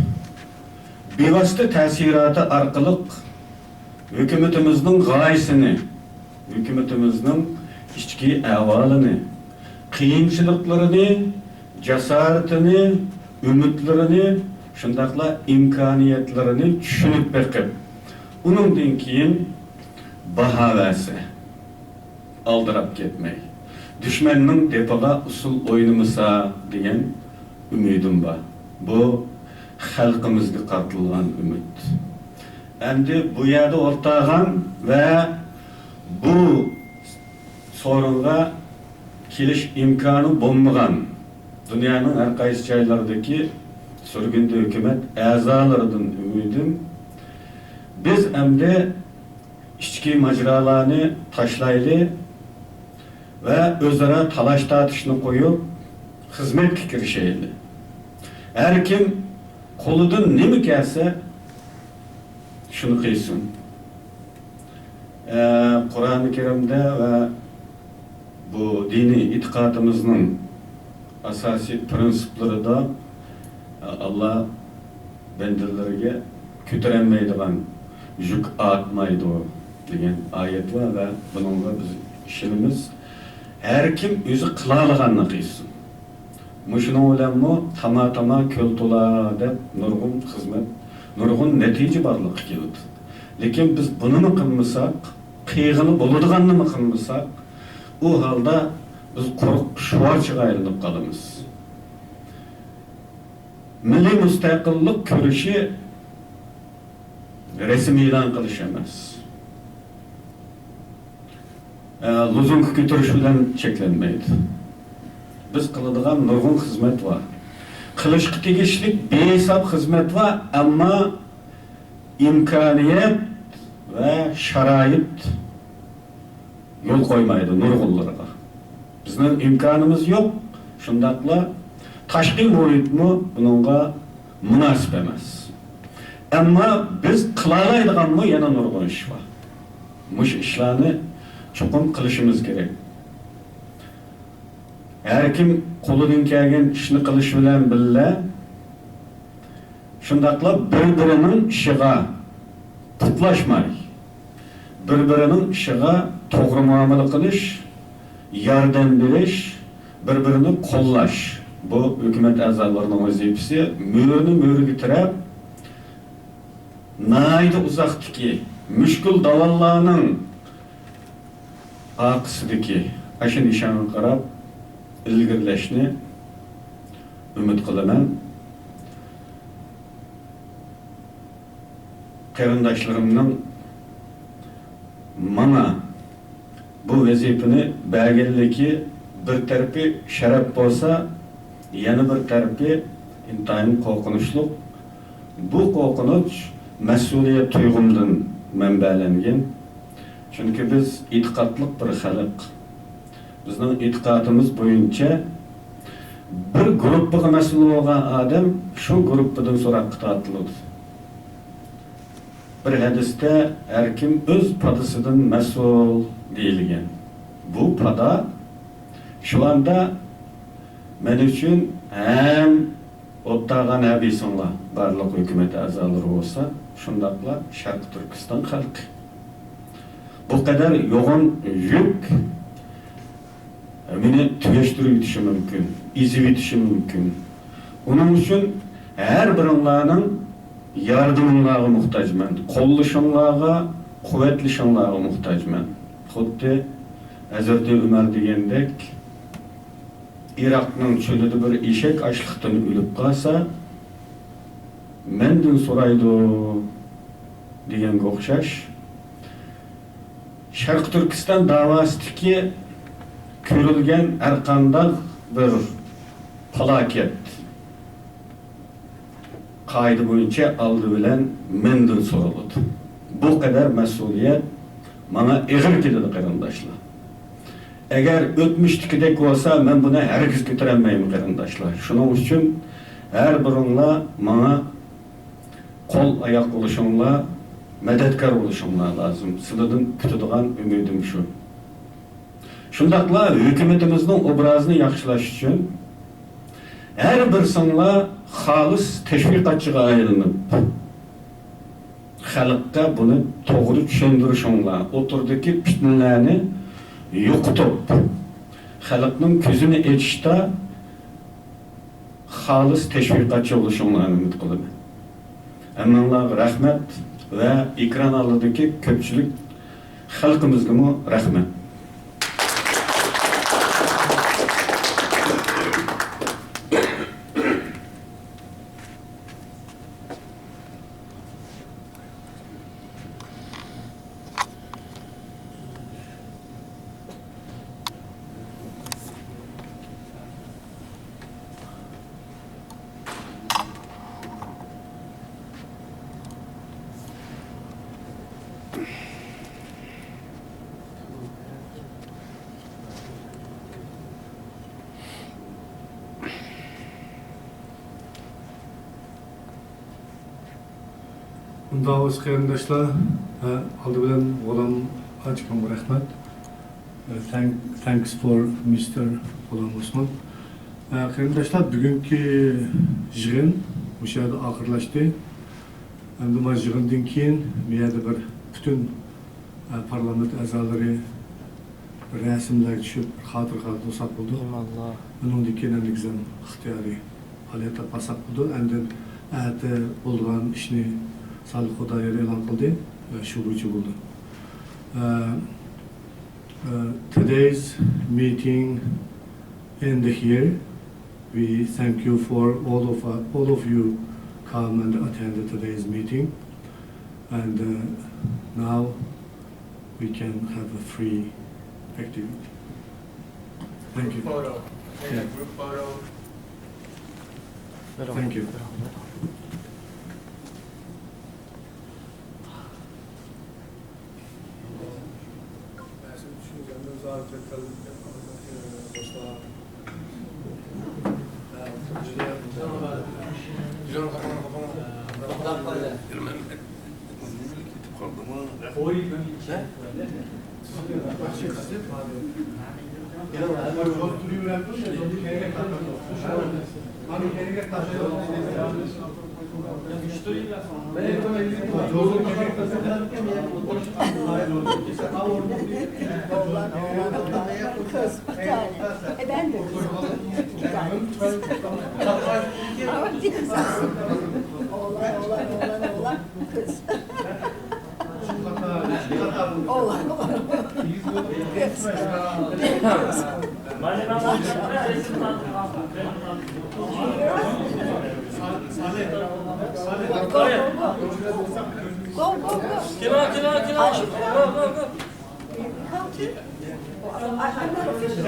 بىۋاسىتە تەسىراتى ئارقىلىق ھۆكۈمىتىمىزنىڭ غايىسىنى، ھۆكۈمىتىمىزنىڭ ئىچكى ئەھۋالىنى، قىيىنچىلىقلىرىنى، جاسارىتىنى، ئۈمىدلىرىنى، شۇنداقلا ئىمكانىيەتلىرىنى چۈشىنىپ بېقىپ، ئۇنىڭدىن كېيىن باھا بەرسە، ئالدىراپ كەتمەي، دۈشمەننىڭ دېپىغا ئۇسسۇل ئوينىمىسا دېگەن ئۈمىدىم بار. بۇ خەلقىمىزگە قارىتىلغان ئۈمىد. ئەمدى بۇ يەردە ئولتۇرغان ۋە بۇ سورۇنغا كېلىش ئىمكانى بولمىغان دۇنيانىڭ ھەر قايسى جايلىرىدىكى سۈرگۈندە ھۆكۈمەت ئەزالىرىدىن ئۈمىدىم، بىز ئەمدى ئىچكى ماجىرالارنى تاشلايلى ۋە ئۆزئارا تالاش-تارتىشنى قويۇپ، خىزمەتكە كىرىشەيلى. ھەر كىم قولىدىن نېمە كەلسە، شۇنى قىلسۇن. ئە، قۇرئانى كەرىمدە ۋە بۇ دىنىي ئېتىقادىمىزنىڭ ئاساسىي پىرىنسىپلىرىدا، ئە، ئاللا بەندىلىرىگە كۆتۈرەلمەيدىغان يۈك ئارتمايدۇ دېگەن ئايەت بار ۋە بۇنىڭغا بىز ئىشىنىمىز. ھەر كىم ئۆزى قىلالىغاننى قىلسۇن. مۇشۇنىڭ بىلەنمۇ تاما-تاما كۆل تولا دەپ نۇرغۇن خىزمەت، نۇرغۇن نەتىجە بارلىققا كېلىدۇ. لېكىن بىز بۇنىمۇ قىلمىساق، قىلغىلى بولىدىغاننىمۇ قىلمىساق، ئۇ ھالدا بىز قۇرۇق شۇۋارچىغا ئايلىنىپ قالىمىز. مىللىي مۇستەقىللىق كۈرىشى رەسىم ئېلان قىلىش ئەمەس، ئە، لوزۇنكا كۆتۈرۈش بىلەن چەكلەنمەيدۇ. بىز قىلىدىغان نۇرغۇن خىزمەت بار. قىلىشقا تېگىشلىك بىھېساب خىزمەت بار، ئەمما ئىمكانىيەت ۋە شارائىت يول قويمايدۇ نۇرغۇنلىرىغا. بىزنىڭ ئىمكانىمىز يوق، شۇنداقلا تاشقى مۇھىتمۇ بۇنىڭغا مۇناسىپ ئەمەس. ئەمما بىز قىلالايدىغانمۇ يەنە نۇرغۇن ئىش بار. مۇشۇ ئىشلارنى چوقۇم قىلىشىمىز كېرەك. ھەر كىم قولىدىن كەلگەن ئىشنى قىلىشى بىلەن بىللە، شۇنداقلا بىر-بىرىنىڭ ئىشىغا پۇتلاشماي، بىر-بىرىنىڭ ئىشىغا توغرا مۇئامىلە قىلىش، ياردەم بېرىش، بىر-بىرىنى قوللاش، بۇ ھۆكۈمەت ئەزالىرىنىڭ ۋەزىپىسى. مۈرىنى مۈرىگە تىرەپ، ناھايىتى ئۇزاقتىكى مۈشكۈل داۋانلارنىڭ ئارقىسىدىكى ئاشۇ نىشانغا قاراپ ئىلگىرىلەشنى ئۈمىد قىلىمەن. قېرىنداشلىرىمنىڭ ماڭا بۇ ۋەزىپىنى بەرگەنلىكى بىر تەرىپى شەرەپ بولسا، يەنە بىر تەرىپى ئىنتايىن قورقۇنچلۇق. بۇ قورقۇنچ مەسئۇلىيەت تۇيغۇمدىن مەنبەلەنگەن. چۈنكى بىز ئېتىقادلىق بىر خەلق. بىزنىڭ ئېتىقادىمىز بويىچە بىر گۇرۇپپىغا مەسئۇل بولغان ئادەم شۇ گۇرۇپپىدىن سوراققا تارتىلىدۇ. بىر ھەدىستە ھەر كىم ئۆز پادىسىدىن مەسئۇل دېيىلگەن. بۇ پادا شۇ ئاندا مەن ئۈچۈن ھەم ئوتتاغان ھەبىسىڭلار بارلىق ھۆكۈمەت ئەزالىرى بولسا، شۇنداقلا شەرقىي تۈركىستان خەلقى. بۇ قەدەر يوغان يۈك مېنى تۈگەشتۈرۈۋېتىشى مۇمكىن، ئېزىۋېتىشى مۇمكىن. ئۇنىڭ ئۈچۈن ھەر بىرىڭلارنىڭ ياردىمىڭلارغا موھتاجمەن، قوللىشىڭلارغا، قۇۋۋەتلىشىڭلارغا موھتاجمەن. خۇددى ھەزرىتى ئۆمەر دېگەندەك، ئىراقنىڭ چۆلىدە بىر ئېشەك ئاچلىقتىن ئۆلۈپ قالسا، مەندىن سورايدۇ دېگەنگە ئوخشاش، شەرقىي تۈركىستان داۋاسىدىكى كۆرۈلگەن ھەرقانداق بىر پالاكەت، قائىدە بويىچە ئالدى بىلەن مەندىن سورىلىدۇ. بۇ قەدەر مەسئۇلىيەت ماڭا ئېغىر كېلىدۇ، قېرىنداشلار. ئەگەر ئۆتمۈشتىكىدەك بولسا، مەن بۇنى ھەرگىز كۆتۈرەلمەيمەن، قېرىنداشلار. شۇنىڭ ئۈچۈن ھەر بىرىڭلار ماڭا قول-ئاياق بولۇشۇڭلار، مەدەتكار بولۇشۇڭلار لازىم. سىلەردىن كۈتىدىغان ئۈمىدىم شۇ. شۇنداقلا ھۆكۈمىتىمىزنىڭ ئوبرازىنى ياخشىلاش ئۈچۈن ھەر بىرسىڭلار خالىس تەشۋىقاتچىغا ئايلىنىپ، خەلققە بۇنى توغرا چۈشەندۈرۈشۈڭلار، ئوتتۇرىدىكى پىتنىلەرنى يوقىتىپ، خەلقنىڭ كۆزىنى ئېچىشتا خالىس تەشۋىقاتچى بولۇشۇڭلارنى ئۈمىد قىلىمەن. ھەممىڭلارغا رەھمەت ۋە ئېكران ئالدىدىكى كۆپچىلىك خەلقىمىزگىمۇ رەھمەت. ئۇنداق بولسا قېرىنداشلار، ھە، ئالدى بىلەن غۇلام ئاچىكىمغا رەھمەت. Thank, thanks for مىستېر غۇلام ئوسمان. ھە، قېرىنداشلار، بۈگۈنكى يىغىن مۇشۇ يەردە ئاخىرلاشتى. ئەمدى مانا يىغىندىن كېيىن بۇ يەردە بىر پۈتۈن، ھە، پارلامېنت ئەزالىرى رەسىملەرگە چۈشۈپ، خاتىرە قالدۇرساق بولىدۇ. ئىماللا. ئۇنىڭدىن كېيىن ئەمدى بىز ھەم ئىختىيارىي پائالىيەت ئېلىپ بارساق بولىدۇ. ئاندىن ئەتە بولىدىغان ئىشنى سالىھ خۇدايار ئېلان قىلدى. شۇ بويىچە بولىدۇ. Uh, uh, today's meeting end here. We thank you for all of, uh, all of you come and attend today's meeting. And, uh, now we can have a free activity. Thank you. Group photo. Yeah. Group photo. Thank you. Oğlan, oğlan, oğlan, kız, bir tane. E, ben de kızım. Bir tane kız. Ama değil mi? Oğlan, oğlan, oğlan, oğlan, kız. Oğlan, oğlan. Kız. Kız. Go, go, go. Kino, kino, kino. Go, go, go. Come to. I, I'm not official.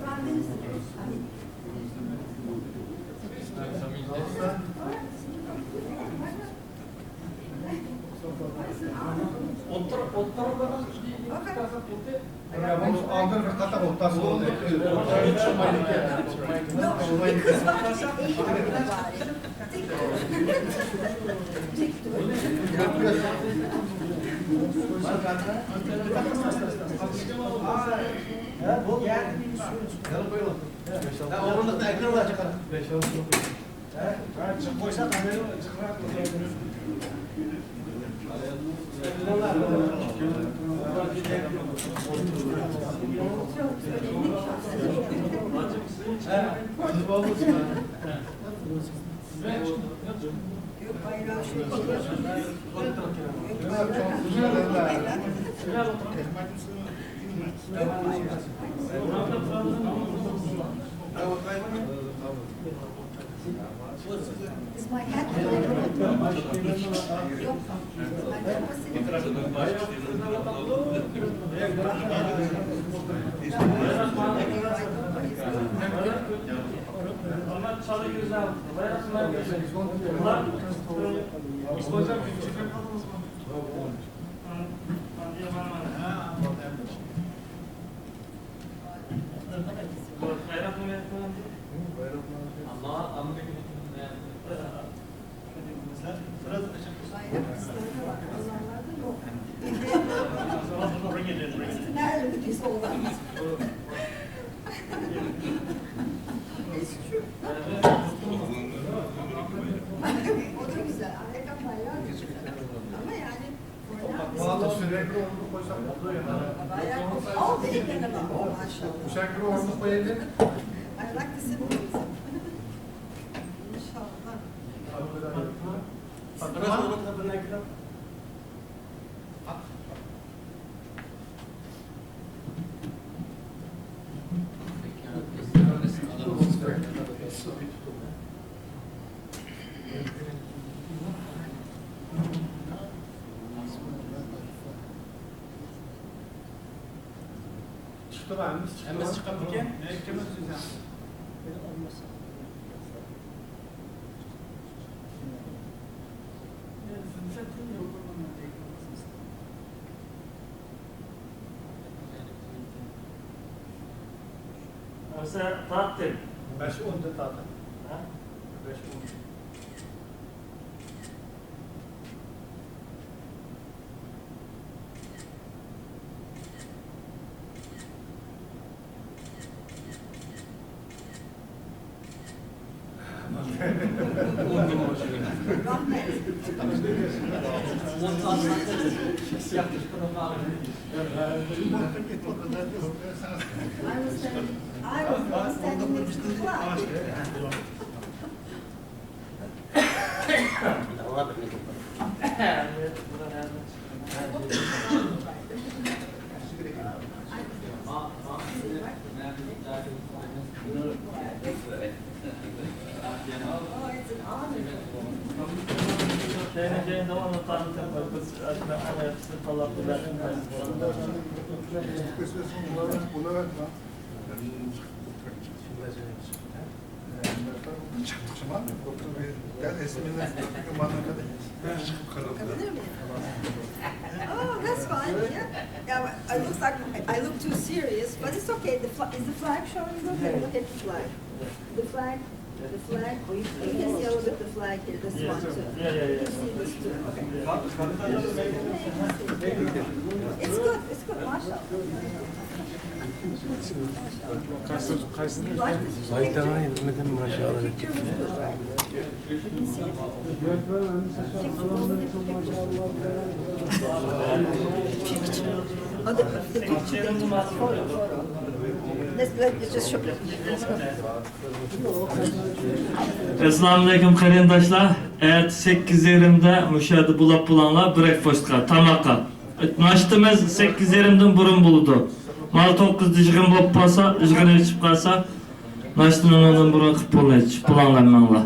Prime Minister. Otur, otur. Aldır bir kata ortası oldu. Yok, bir kız var, eğitim var. Dik dur. Dik dur. Ya, bu geldi bir sürü. Ya, oğlum da ekran var, çıkar. Is my hat? Yok. O da güzel. Amerikan bayrağı da güzel. Ama yani Vallahi sürekli onu koysak oluyor ya. Bayağı. Al, benim yanıma. Oh, maşallah. Uşakları orada koyalım. I like the symbolism. İnşallah. Biraz onu kadına gidelim. Çıktı mı? Hemmesi çıktı mı? Hemmesi çıktı mı? Sen tattın. Ben şu onda tattım. Ha? I was standing, I was standing next to the clock. Oh, it's an honor. Çıkmışım abi. Doktor Bey, gel, esmini, manakada. Oh, that's fine. Yeah. Yeah, I look like I look too serious, but it's okay. The flag, is the flag showing good? Let me look at the flag. The flag, the flag. Oh, you, you can see a little bit the flag here. This one too. Yeah, yeah, yeah. You can see this too. Okay. It's good. It's good. Mashallah. Maytang'a yetmedim maşallah. ئەسسالامۇئەلەيكۇم قېرىنداشلار. ئەتە سەككىز يېرىمدە مۇشۇ يەردە بولاپ بولۇڭلار برېكفاستقا، تاماققا. ناشتىمىز سەككىز يېرىمدىن بۇرۇن بولىدۇ. مانا توققۇزدا يىغىن بولۇپ قالسا، يىغىن ئېچىپ قالسا، ناشتىنى ئۇنىڭدىن بۇرۇن قىلىپ بولىمىز. بولۇڭلار ماڭلار.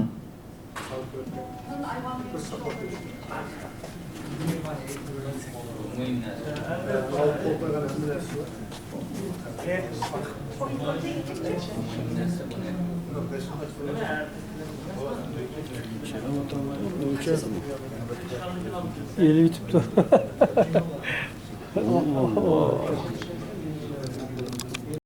ئېلى يېتىپتۇ.